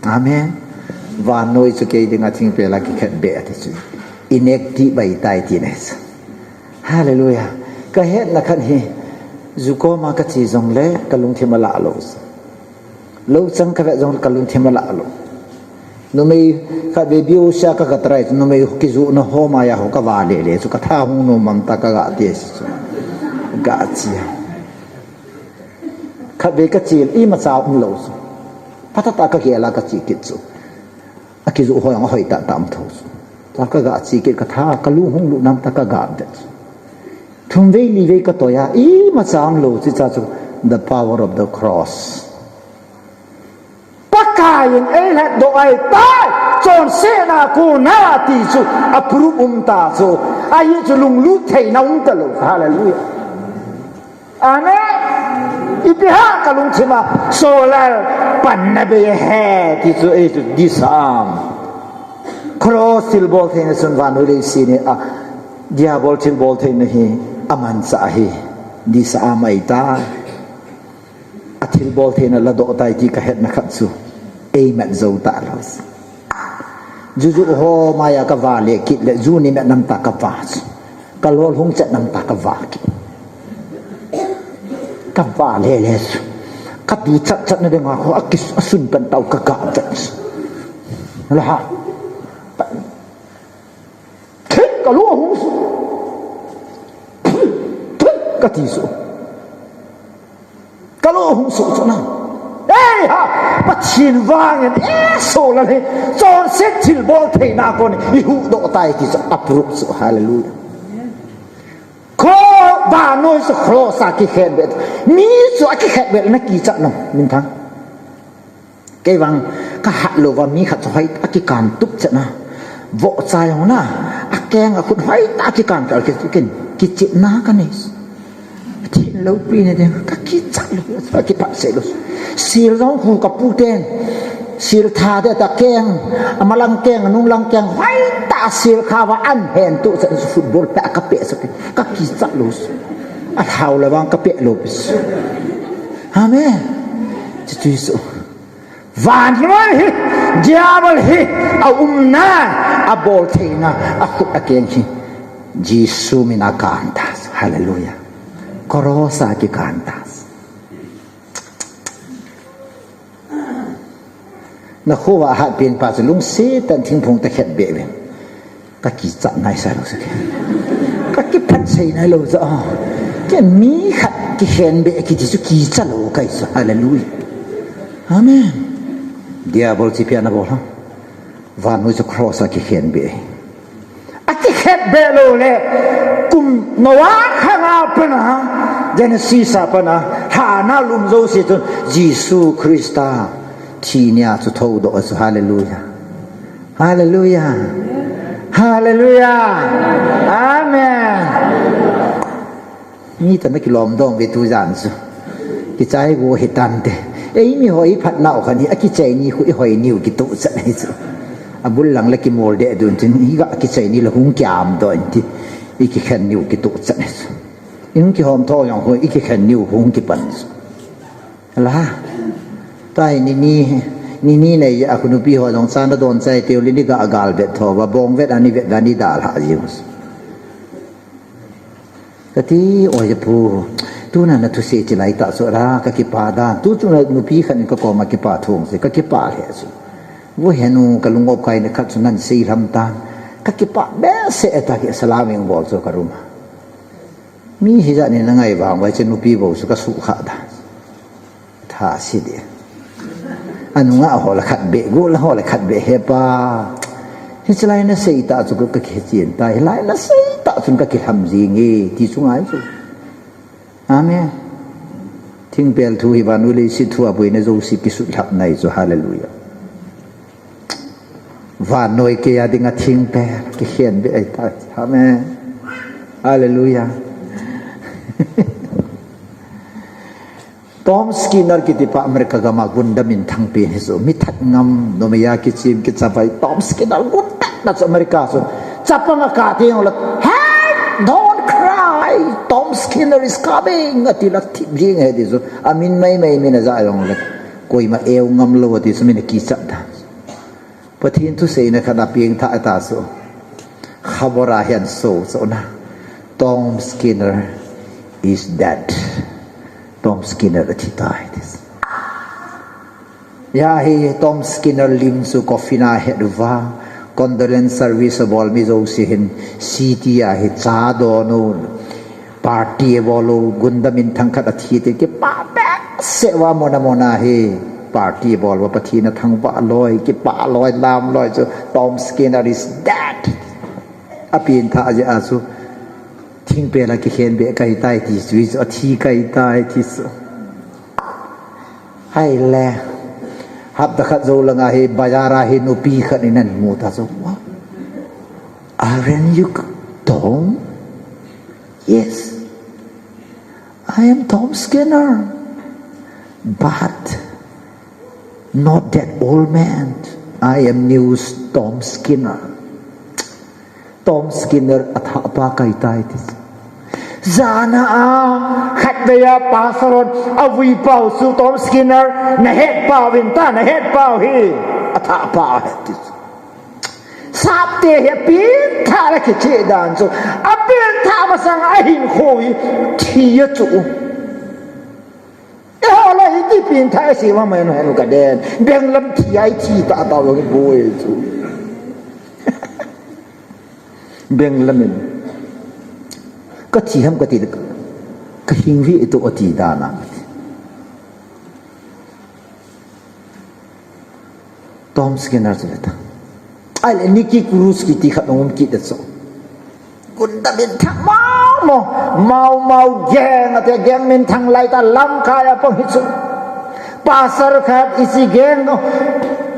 Amen. Vannoi chu kei dinga thingpel a kikhenbeh ati chu. Inactive ahitai tina chu. Hallelujah. Kahetna khat hi, ju koma kache jongle, kalungthim alah lou. Lou chang kavet jongle kalungthim alah lou. Numei khat vei biu sia ka, ka try chu numei kijohna ho maiya ho kava le le chu katha hung nom am ta kaga ti chu. Ga chi. Khat vei kache le imacha umlou chu. Phatah tah kagel a kache kit chu. Akijoh ho jong ahoi tah tah um tho chu. Ta kaga che kit katha kalung hung lut nam ta kaga vet chu. Thum vei li vei katoi a imacha umlou chu cha chu the power of the cross. Pakai in eilhatdoh ahitai, chonsetna kona ti chu, a proof um ta chu, ahi chu lunglut theina um talou, hallelujah. Amen. Ipi ham kalungthim a, Solal panna bei ahi, ti chu, ei chu, disarm. Cross thilbol theina chun vannoi leiset a, Diabol thilbol theina hi, amanchah ahi, disarm ahitai. Athilbol theina ladoh tai ti kahetna khat chu, eimat jou talou. Jujoh ho maiya kava le kit le, ju ni met nam ta kava chu. Kalol hung chet nam ta kava kit. Kava le le chu. Kadu chat chat na dinga khu, akis, asun pan tau kaga chat chu. La ha. Thik kalung ahung suh. Thik kati suh. Kalung ahung suh chu na. Ei ha, Pathen vangin, eh, Solal hi, chonset thilbol theina kon, ihuhdoh tai ti chu, a proof chu, hallelujah. Kho, vannoi chu cross a kikhenbeh. Mi chu akikhenbeh na kichat nom, minthang. Kei vang, kahat louva mi khat chu hoitah a kikan tup chet na. Vohcha jong na, akeng a khut hoitah a kikan kal kit kin, kichepna kanei. Pathen loupina ding, kakichat lou, kakiphatsah lou. Sil jong khu kapu ten. Sil tha de ta keng, amalang keng, anunglang keng, hoitah a sil kha uva ahin hen tup chet chu football peh a kapeh chu, kakichat lou. Alhau le vang kapeh lou pi chu. Amen. Chuchu chu. Van hi, diabol hi, aumna, aboltheina, akhut akeng hi Jesu mina kanta. Hallelujah. Cross a kikanta. Nakhoa hatpen pa chu lungset tah in thingphung tah khetbeh uvin. Kakichat naisai lou chu. Kakiphatsei nailou chu. Kei mi khat kikhenbeh kiti chu kicha lou kahi chu. Hallelujah. Amen. Diabol chu ipi ana bol ham? Vannoi chu cross a kikhenbeh. Akikhetbeh lou le, kum Noah khanga pana, Genesis a pana, lhana lum jouse chun Jesu Christa thi nia chu thoudoh chu. Hallelujah. Hallelujah. Hallelujah. Amen. Mi tana kilom dong ve tujan chu. Kichai go hitante. Eimi ho iphatnau khan hi akichai ni khu ihoi niu kituh chat hi chu. Abul lang le kimol deh dun chun iga kichai ni le hung kiam doh in ti. Ikikhen niu kituh chat hi chu. Ihung kihom tho jong khu ikikhen niu hung kipan chu. La. Tahi nini, nini nei a khu nupi ho jong chana don chai teu le ni ga gal vet tho va bong vet ani vet va ni dalha jiu. Kati, oi pu, tuna nathusei chi lai tah chu la, kakipah dan. Tu chu nupi khat in kakoma kipah thong se, kakipah lheh chu. Vo henu kalung opkai na khat chu nan sei lham tan. Kakipah behseh e ta hi salam ing bol chu ka room a. Mi hijat ni nangai vang vai chu nupi bou chu kasukha dan. Tha si di. Anunga ho la khat beh, go la ho la khat beh he pa. Hichelai nasei tah chu ka kichen ta, hilai nasei tah chun kakilham jing e, ti chu ngai chu. Amen. Thingpel thu hi vannoi leiset thu a boina jouse kisut lhap nai chu. Hallelujah. Vannoi kei a dinga thingpel kikhenbeh ahi ta. Amen. Hallelujah. Tom Skinner kiti pa America gam a gunda minthang pen hi chu, mi that ngam, numei a kichim kichavai, Tom Skinner gunda na chu America chu. Chapang a kati jong le, "Hey, don't cry, Tom Skinner is coming," ati le thip jing ahi ti chu. Amin maimai min ajah jong le, koima eu ngam lou ati chu min akichat da. Pathen thuseina khat a pengthah ta chu. Khabar a hin so chu na. Tom Skinner is dead. Tom Skinner athi tai. Hia hi Tom Skinner lim chu coffin a het uva. Condolence service abol mi jouse hin city a hi cha don u. Party abol u, gunda minthang khat athi ti kipah behseh uva, mona mona hi party abol uva, Pathen athangvah loi, kipah loi, lam loi chu Tom Skinner is dead. Apengthah jeh a chu thingpel a kikhenbeh kahi tai ti chu, athi kahi tai ti chu. Hai le, hapta khat jou langa hi, bazar a hi nupi khat in ahin mu ta chu. Aren't you Tom? Yes. I am Tom Skinner. But not that old man. I am new Tom Skinner. Tom Skinner athah pa kahi tai ti. Jana a, khatvei a pastor hon avui pau chu Tom Skinner nahet pau vin ta, nahet pau hi. Athah pa ahi ti. Sapte hi apengthah le kicheh dan chu. Apengthah masang ahinkho hi thi a chu. Eiho le hiti pengthah isi vang mai no henu kaden. Benglam thi a ithi tah tah vang boi chu. Benglam in. Kathi ham kati le kahing ve ito ati dan a. Tom Skinner chu veta. Ahile Nicky Cruz kiti khat um kit e chu. Gunda minthang mama. Mau Mau gang ati, gang minthang lai ta lamkai a pang hi chu. Pastor khat isi gang,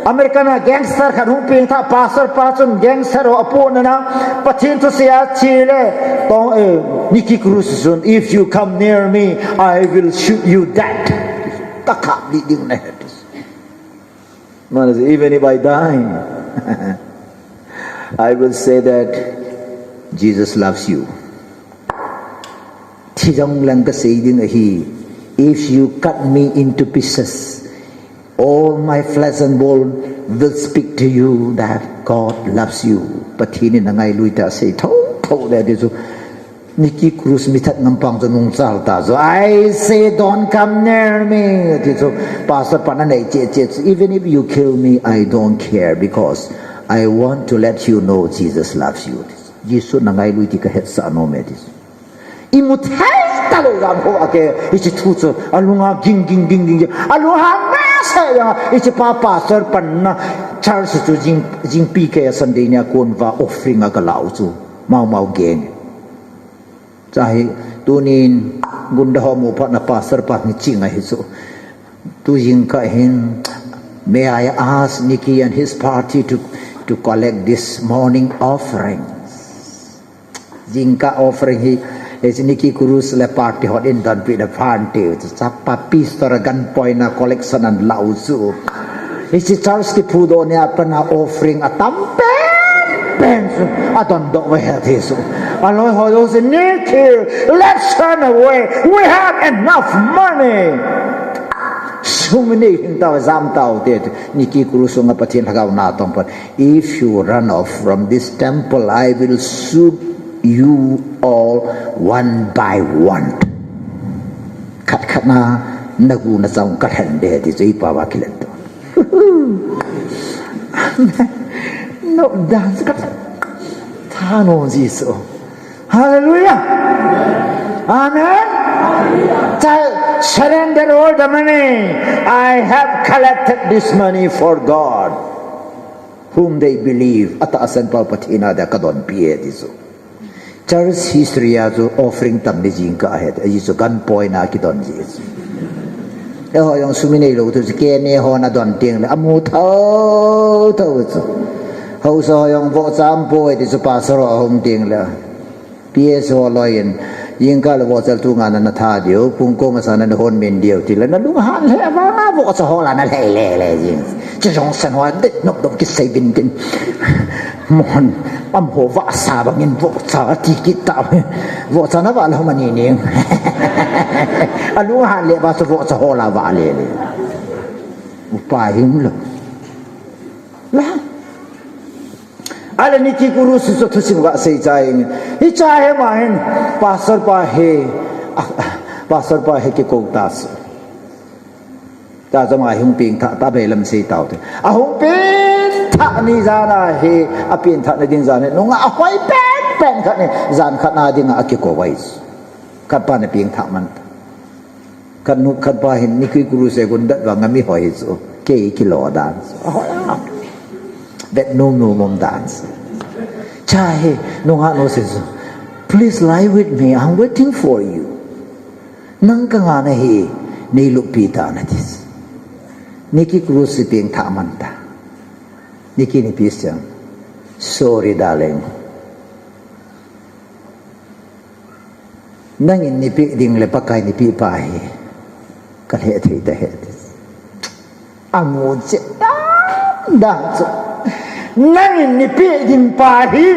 American a gangster khat hung pengthah, pastor pa chun gangster ho apoh nana. Pathen thusei a thi le. Tom, eh, Nicky Cruz chun, "If you come near me, I will shoot you dead." Kakhap lih ding nahi. Man, even if I die, I will say that Jesus loves you. Thi jong leng kasei ding ahi, if you cut me into pieces, All my flesh and bone will speak to you that God loves you. Pathen in nangailut tah a asei thotho ding ahi chu. Nicky Cruz mithat ngampang chu nungchal tah chu. I say, "Don't come near me," ati chu. Pastor pan anei cheh cheh chu. "Even if you kill me, I don't care, because I want to let you know Jesus loves you." Jesu nangailut ti kahetsah nom e ati chu. Imu thei talou jong ho ake, hiche thu chu alunga ging ging ging ging, alunga mese jong, hiche pa pastor panna church chu jing, jingpi kei a Sunday nia kon uva offering a kalah u chu. Mau mau geng. Chahi tunin gunda ho mu phat na pastor pa ni ching ahi chu. Tu jingkah hin, "May I ask Nicky and his party to, to collect this morning offering?" Jingkah offering hi, eh, Nicky Cruz le party hon eidonpi na phan tiu chu. Chapa pastor a gun point a collection alah u chu. Hiche church kiphudoh nia pat a offering atam pen pen chu adondoh uve ati chu. Aloi ho jouse, "Nicky, let's run away. We have enough money." Sum nei hing tau, jam tau te. Nicky Cruz sunga Pathen lhagao natong pan. "If you run off from this temple, I will shoot you all one by one." Khat khat na, nagu na chang kalhen de ti chu ipa va kilen to. No dance ka tha nom Jesu. Hallelujah. Amen. Child, surrender all the money. I have collected this money for God, whom they believe. Atahsan pa Pathen a dia kadonpi e ti chu. Church history a chu offering tam ni jingkah ahi, ahi chu gun point a kidon ji chu. Eiho jong sum inei lou tu chu K N A hon adon teng le amu thotho chu. Haosa ho jong vohcha aumpoi ti chu pastor ho ahung teng le. P S ho loi in, jingkah le vohcha tu nga na na tha diu, pung ko masa na na hon min diu ti le, na lunghan le vang a vohcha ho la na le le le jing. Chu jong san ho det nok dom kisei bin tin. Mon, amaho vahsa bangin vohcha ati kit tauve. Vohcha na vah lou mani ning. Alunghan le vah chu vohcha ho la vah le le. Upa him lou. La. Ale Nicky Cruz chu thusim ga sei chai. Hiche hi ma hin pastor pa hi, ah, pastor pa hi kikou ta su. Ta jong ahung pengthah ta, beilam sei tau te. Ahung pengthah ni jan ahi, apengthah na ding jan hi, nunga ahoi pen pen khat ni, jan khat na dinga akikou vai. Khat pa na pengthah man ta. Khat nu, khat pa hin Nicky Cruz e gun dat vang ami hoi chu. Kei kilo dan. Ahoi a. Bet nu nu mom dan. Cha he, nunga nu se chu. "Please lie with me. I'm waiting for you." Nang ka ngah na hi, nei luppi ta na ti. Nicky Cruz si pengthah man ta. Nicky ni pi siang. "Sorry, darling. Nangin nei pe ding le Pakai nei pe pa hi. Ka lheh thei ta he." Amu che dan dan chu. Nangin nei pe ding pa hi,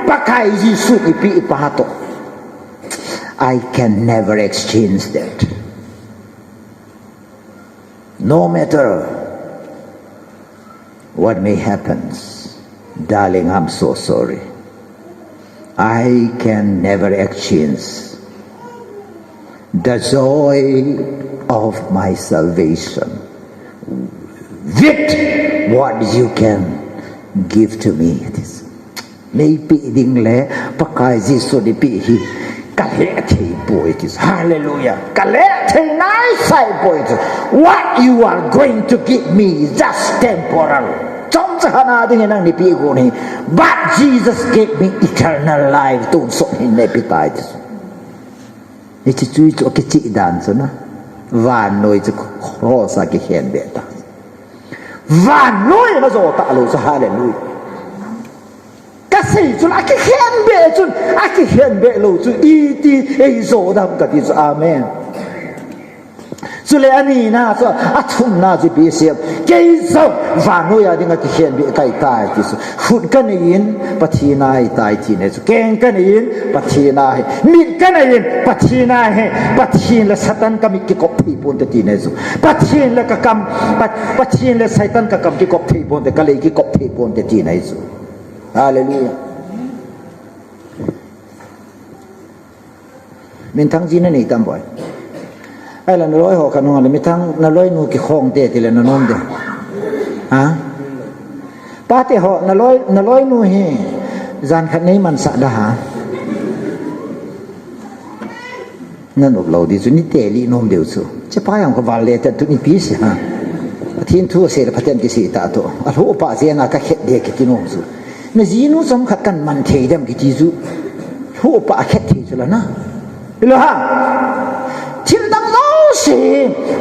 Pakai Jesu nei pe pa toh. I can never exchange that. No matter what may happen, darling, I'm so sorry. I can never exchange the joy of my salvation with what you can give to me. It is. Nei pe ding le Pakai Jesu nei pe hi ka lheh thei poi ti. Hallelujah. Ka lheh thei nai sai poi ti. What you are going to give me is just temporal. Chomcha khat na ding nang nei pe gon hi. But Jesus gave me eternal life. Tun sot hin nei pe tai ti. Hiche chu chu kichih dan chu na. Vannoi chu cross a kikhen be ta. Vannoi na jo ta lou chu, hallelujah. Ka sei chun akikhen be chun, akikhen be lou chu iti eijo dam kati chu, amen. Chule anina chu, athumna chu ipi asei em? Kei jong vannoi a dinga kikhenbeh kahitai ti chu. Khut kanei in Pathen a ahitai tina ahi chu. Keng kanei in Pathen a ahi. Mit kanei in Pathen a ahi. Pathen le Satan kamit kikop thei ponte tina ahi chu. Pathen le kakam, Pa-, Pathen le Satan kakam kikop thei ponte, kalei kikop thei ponte tina ahi chu. Hallelujah. Minthang ji nanei tam boi. Ahile naloi ho khat nunga le minthang naloinu kikhong te tile nanom de. Ha? Pate ho, naloi, naloinu hi jan khat neimansah da ha. Nanop lou di chu, nite li nom diu chu. Chepa jong kho val le te tuni ipi sei ha. Pathen thu asei le phaten kisei ta to. Alhuh pa jenga kakhet de kiti nom chu. Najinu chomkhat kaman thei dem kiti chu. Lhuh pa khet thei chu la na. Hilou ha. Thil dang jouse,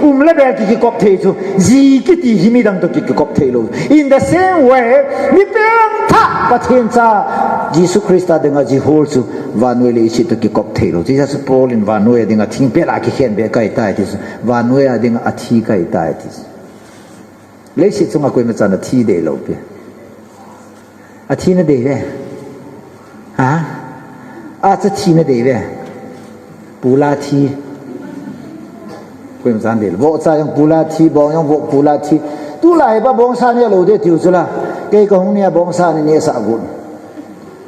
um le bel ki, kikop thei chu. Ji kiti hi midang to ki, kikop thei lou. In the same way, mi pengthah Pathen cha Jesu Christa dinga ji hol chu vannoi leiset to kikop thei lou. Chuti chu Paul in vannoi a dinga thingpel a kikhenbeh kahitai ti chu. Vannoi a dinga athi kahitai ti chu. Leiset chunga koima chan athi deilou pi. Athi nadei ve. Ha? Acha thi nadei ve. Pula thi. Koima chan deilou. Vohcha jong pula thi, bong jong voh pula thi. Tulai ba bongsa neh lou de tiu chu la. Kei kahung nia bongsa nei nehsah got.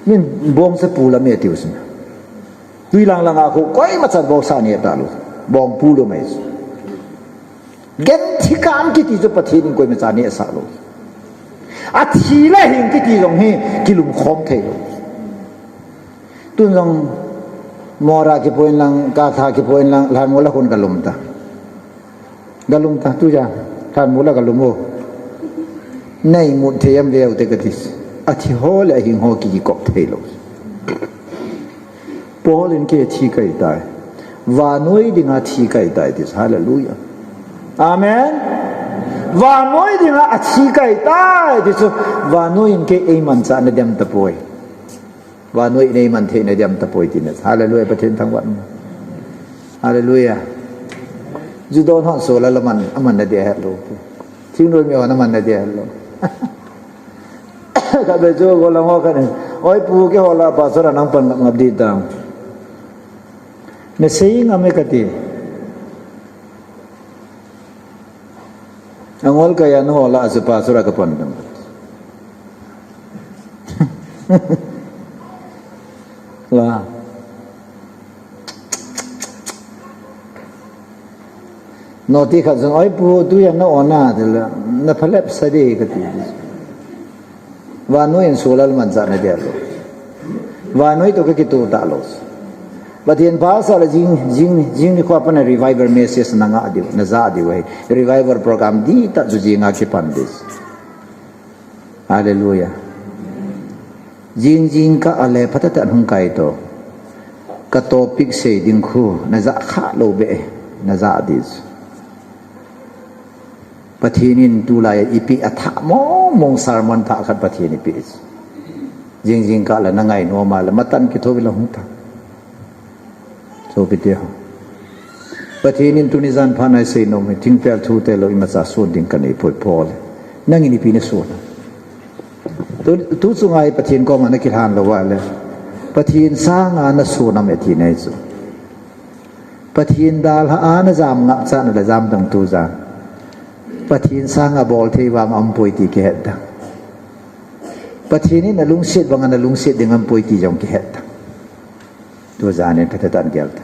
Min bongsa pula me tiu chu. Tui lang langa kho koima chan bongsa neh talou. Bong pulou mai chu. Genthei kam kiti chu Pathen in koima cha nehsah lou. Athi le hing kiti jong hi kilumkhom thei lou. Tun jong mora kipon lang, katha kipon lang, lhanmol a khun kalum ta. Kalum ta, tuja, lhanmol a kalum o. Nei mut thei em veu te kati. Athi ho le ahing ho ki, kikop thei lou. Paul in kei thi kahitai. Vannoi dinga thi kahitai ti chu. Hallelujah. Amen. Vannoi dinga athi kahitai ti chu. Vannoi in kei eimanchah nadem tapoi. Vannoi in eiman thei nadem tapoi tina chu. Hallelujah. Pathen thangvah. Hallelujah. Ju don hon solar la man, aman nadei het lou. Thingnoi mi hon aman nadei het lou. Khatvei chu gollhang ho khat in, "Oi pu, keiho lah pastor a nang pan ngap ngap ding tam." "Nasei ngam e," kati. "Angol kaiya naho lah a chu pastor a kapan tam." La. Noti khat jong, "Oi pu, tujan na on a," tile, "Na phalep sa de," kati. Vannoi in solar manchah nadei lou. Vannoi to kakitoh talou. Pathen phasah le jing, jing, jing nikho a pat a revival message nangah diu, najah diu ahi. Revival program dihtah chu jinga kipan ding. Hallelujah. Jing jingkah a le phatah tah in hung kaito. Ka topic sei ding khu, najah kha lou beh, najah ding. Pathen in tulai a ipi athah mong mong sermon thah khat Pathen in eipeh. Jing jingkah le nangai nom a le matan kithou vin la hung ta. Sopite ho. Pathen in tuni jan phat na isei nom hi, thingpel thu tilou imacha son ding kanei poi Paul. Nangin ipi nason? Tu, tu chunga hi Pathen koma nakilhan lou uva le. Pathen sanga nason am ati nai chu. Pathen dalha a najam ngap chan a le jam dang tu jan. Pathen sanga bol thei vang aumpoi ti kihet dang. Pathen in nalungset banga nalungset ding aumpoi ti jong kihet dang. Tu jan in phatah tah in gel ta.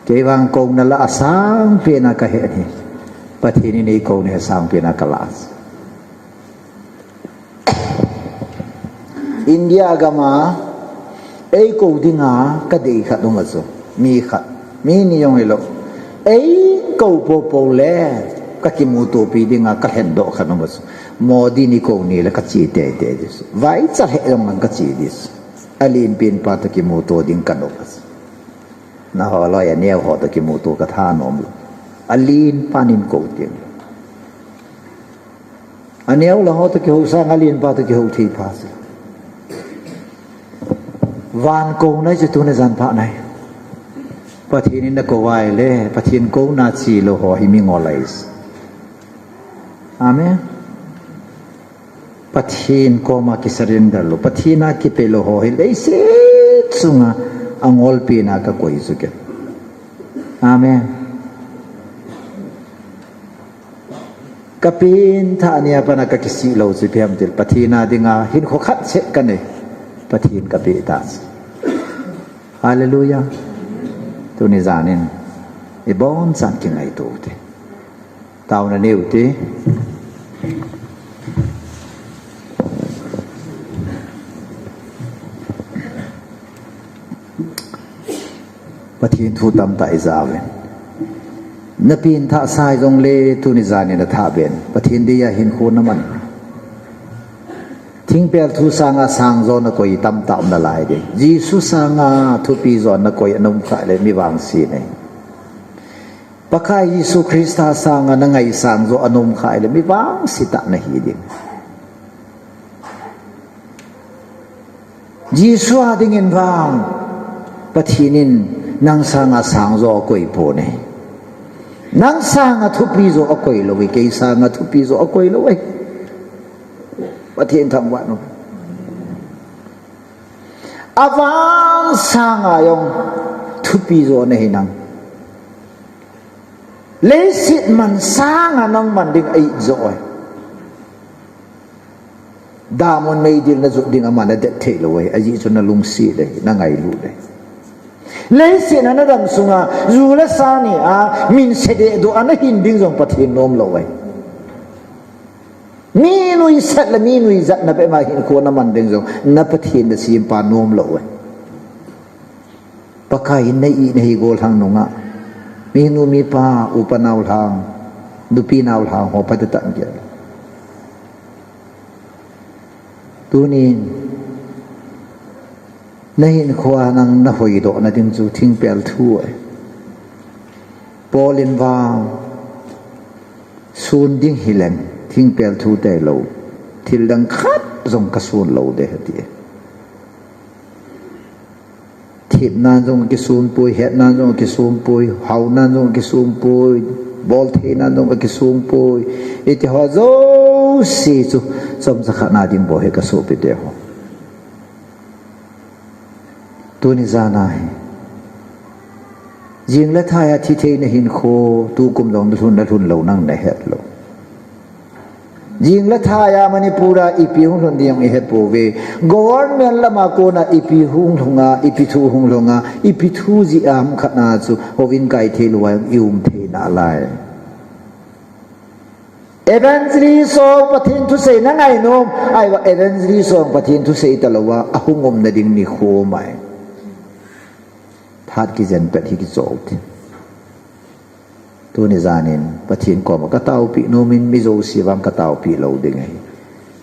Kei vang kouna lah a sangpen a kahe hi. Pathen in eikou ni hi sangpen a kalah. India gam a eikou dinga kadei khat um a chu. Mi khat. Mi ni jong hilou. Eikou popo le kakimutopi dinga kalhen doh khat um a chu. Modi in eikou ni le kache teitei ding chu. Vaicha he jong lang kache ding chu. Alen pen pa toh kimuto ding kanop a chu. Naho loi aneo ho toh kimuto kathanom lou. Alen pan in kou teng. Aneo la ho toh kihou sang alen pa toh kihou thei pha chu. Van kouna chu tuni jan phat na hi. Pathen in na kou vai le, Pathen kouna chi lou ho hi mi ngol ahi. Amen. Pathen koma ki surrender lou, Pathen a kipe lou ho hi leiset chunga angolpen a ka koi chu ke. Amen. Ka pengthah nia pat a ka kisih lou chu ipi ham itileh, Pathen a dinga hinkho khat seh ka nei, Pathen ka peh ta chu. Hallelujah. Tuni jan in, ibon chan kingaito u te. Taona nei u te. Pathen thu tamtah i ja uvin. Na pengthah sa jongle tuni jan in na thah ben. Pathen dia hinkho na man. Thingpel thu sanga sang jo na koi tamtah um nalai ding. Jesu sanga thupi jo na koi ana um kha le mi vangse nei. Pakai Jesu Christa sanga na ngaisang jo ana um kha le mi vangse tah na hi ding. Jesu a dingin vang, Pathen in nang sanga sang jo akoi pon ahi. Nang sanga thupi jo akoi lou ahi, kei sanga thupi jo akoi lou ahi. Pathen thangvah in um. Avang sanga jong thupi jo na hi nang. Leiset man sanga nang man ding ahi jo ahi. Damun meidil na jot ding aman na det thei lou ahi, ajeh chu na lungset le, na ngailut le. Leiset a na dam sunga, ju le sa nia, min se dehduh a na hin ding jong Pathen nom lou ahi. Mi nuisat le mi nuijat na bep ma hinkho na man ding jong, na Pathen na sempa nom lou ahi. Pakai in na it na hi gollhang nunga. Mi nu mi pa, upa nau lhang, nupi nau lhang ho phatah in gel. Tunin, na hinkho a nang na hoidoh na ding chu thingpel thu ahi. Paul in vang, sun ding hileng, thingpel thu tailou, thil dang khat jong ka sun lou ding ahi ati. Thepnan jong akisun poi, hetnan jong akisun poi, haonan jong akisun poi, boltheinan jong akisun poi. Hiti ho jouse chu chomcha khat na ding bou ahi ka sopi teho. Tuni jan a hi. Jing le thai a thi theina hinkho, tukum jong na lhun, na lhun lou nang na het lou. Jing le thai a Manipur a ipi hung lhun ding i het pouve. Government lama kona ipi hung lhunga, ipi thu hung lhunga, ipi thu jeh a ham khat na chu, houin kai thei lou a i um thei nalai. Evangelist ho Pathen thusei na ngainom, ahivang evangelist ho Pathen thusei talou a, ahung umna ding nikho mai. Phat kijen pet hi kichou te. Tuni jan in Pathen koma ka taopi nom in mi jouse vang ka taopi lou ding ahi.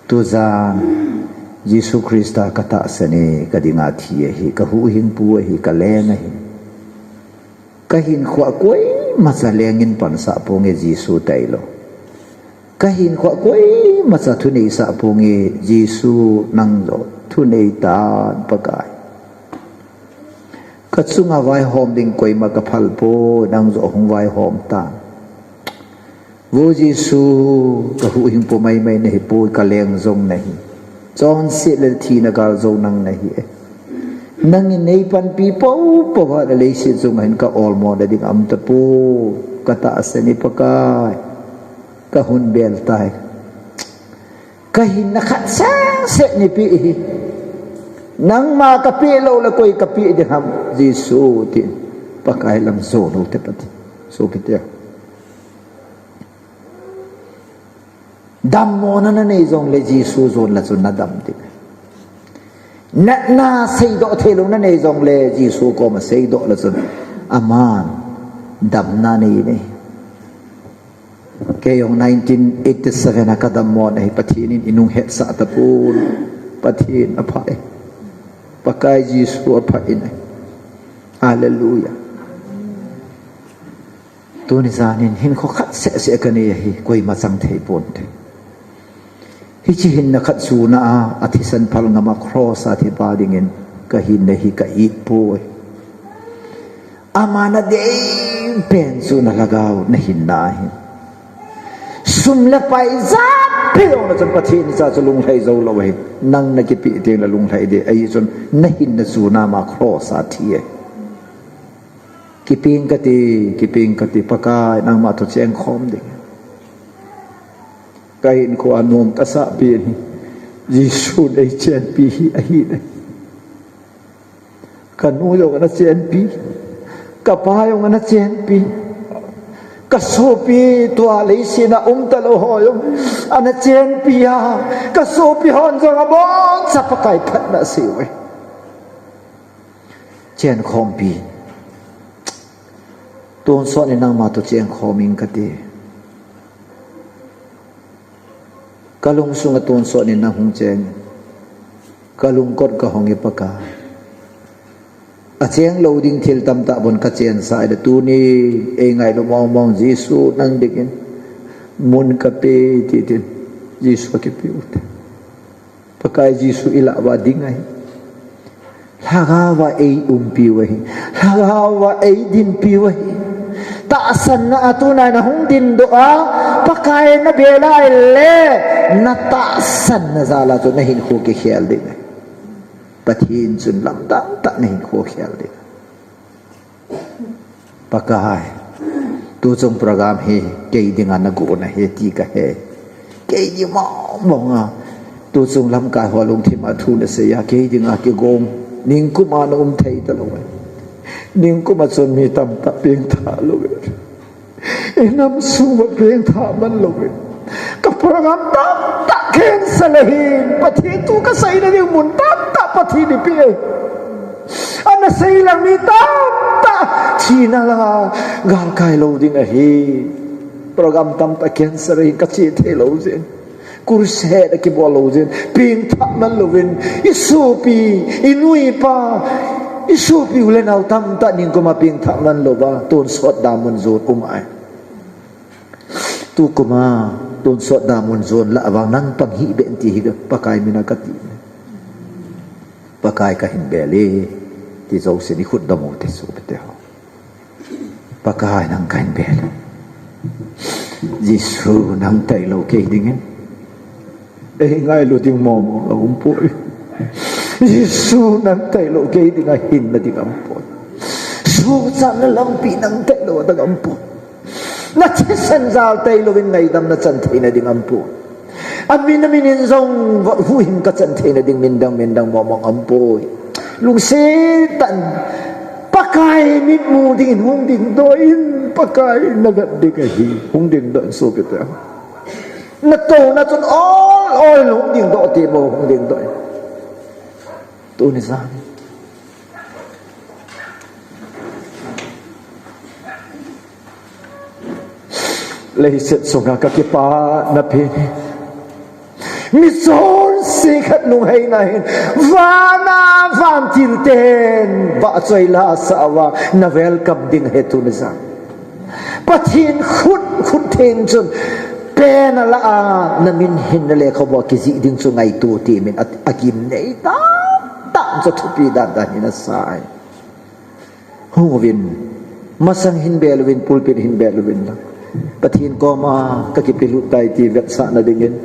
Tujan Jesu Christa ka tahsan e, ka dinga thi ahi, ka huhhingpu ahi, ka leng ahi. Ka hinkho a koimacha leng in pansah ponge Jesu tailou. Ka hinkho a koimacha thuneisah ponge Jesu nang jo thunei tan Pakai. Ka chunga vaihom ding koima ka phal poi, nang jo hung vaihom tan. Vo Jesu, ka huhhingpu maimai na hi poi, ka leng jong na hi. Chonset le thina gal jou nang na hi e. Nangin nei panpi poupou a le leiset chunga hin ka olmo na ding aum tapoi, ka tahsan e Pakai. Ka hun bel tai. Ka hinna khat seh seh nei peh hi. Nangma ka peh lou le koi ka peh ding ham, Jesu tin. Pakai lam jou lou te Pathen. Sopi te. Dammona na nei jongle Jesu jon le chun na dam ding. Natna seidoh theilou na nei jongle Jesu koma seidoh le chun aman damna nei nei. Kei jong nineteen eighty-seven a ka dammo na hi Pathen in inung hetsah tapon. Pathen apha e. Pakai Jesu apha e. Hallelujah. Tuni jan in hinkho khat seh seh ka nei ahi, koima chang thei ponte. Hiche hinna khat suna a, athisan phal ngam a cross a thipa dingin ka hinna hi ka it poi. Ama nadei pen chu na lhagao nahinna ahi. Sum le pai jat peh jongle chun Pathen cha chu lunglhai jou lou ahi. Nang nakipeh tengle lunglhai ding ahi chun nahinna chu ama cross a thi ahi. Kipeng kate, kipeng kate, Pakai nangma thu chengkhom ding. Kahinkho a nom kasah pen hi Jesun eichenpi hi ahi. Kanu jong ana chenpi, kapa jong ana chenpi, kasopi tua leiset a umtalou ho jong ana chenpi a, kasopi hon jong aboncha Pakai phatna asei uve. Chenkhompi. Tonsot in nangma toh chengkhom ing kati. Kalungsunga tonsot in nang hung cheng. Kalungkot kahong e Pakai. Acheng lou ding thil tamtah bon kachensah e, tuni eingailu mongmong Jesu nang dingin mun kape tin tin. Jesu akipe ute. Pakai Jesu ilah uva ding ahi. Lhagao va eiumpiu ahi. Lhagao va eidinpiu ahi. Tahsanna a tunai nahung dindoh a, Pakai nabel a ahile, natahsanna jal a chu nahinkho kikhel ding ahi. Pathen chun lamdang tah nahinkho khel ding. Pakai, tuchung program hi kei dinga nagon ahi ti kahe. Kei ding mong mong a, tuchung lamkai ho lungthim a thu nasei a, kei dinga kigong. Ningkum a naum thei talou e. Ningkum a chun mi tamtah pengthah lou e. Inam sung uva pengthah man lou e. Ka program tamtah cancel ahin, Pathen thu kaseina ding mun tamtah Pathen in eipeh e. Ana seilang mi tamtah thina langa galkai lou ding ahi. Program tamtah cancel ahin, kache thei lou jeh in. Crusade akibol lou jeh in. Pengthah man louvin. Isopi, inu ipa, isopi u le nao tamtah ningkum a pengthah man louva tonsot damun jon um ahi. Tukum a tonsot damun jon lah vang nang pang hih beh in ti hi Pakai mina kati. Pakai kahin bel e, ti jousen ikhut dom u te sopite ho. Pakai nang kahin bel e. Jesu nang tailou kei dingin eingailu ding mong mong aumpoi. Jesu nang tailou kei dinga hinna ding aumpoi. Sochatna lampi nang tailou adang aumpoi. Nathisan jal tailouvin ngaidam nachan theina ding aumpoi. Amin amin in jong huhhing kachan theina ding min dang min dang mong mong aumpoi. Lungset tah in Pakai mitmu dingin hung dingdoh in, Pakai navet ding ahi, hung dingdoh in sopite. Natouna chun ol ol hung dingdoh te mo, hung dingdoh in. Tuni jan. Leiset sunga kakipana pen hi. Michonse khat lungheina hin. Vana vantil ten. Vahchoi la sa uva. Na welcome ding ahi tuni jan. Pathen khut, khut theng chun. Pen ala a. Namin hin nalekhabu a kijih ding chu ngaito ti min a, agimnei tah, tah chu thupi dan dan hin asai. Hung uvin, masang hin bel uvin, pulpit hin bel uvin lang. Pathen koma kakipelut tai ti vetsahna dingin,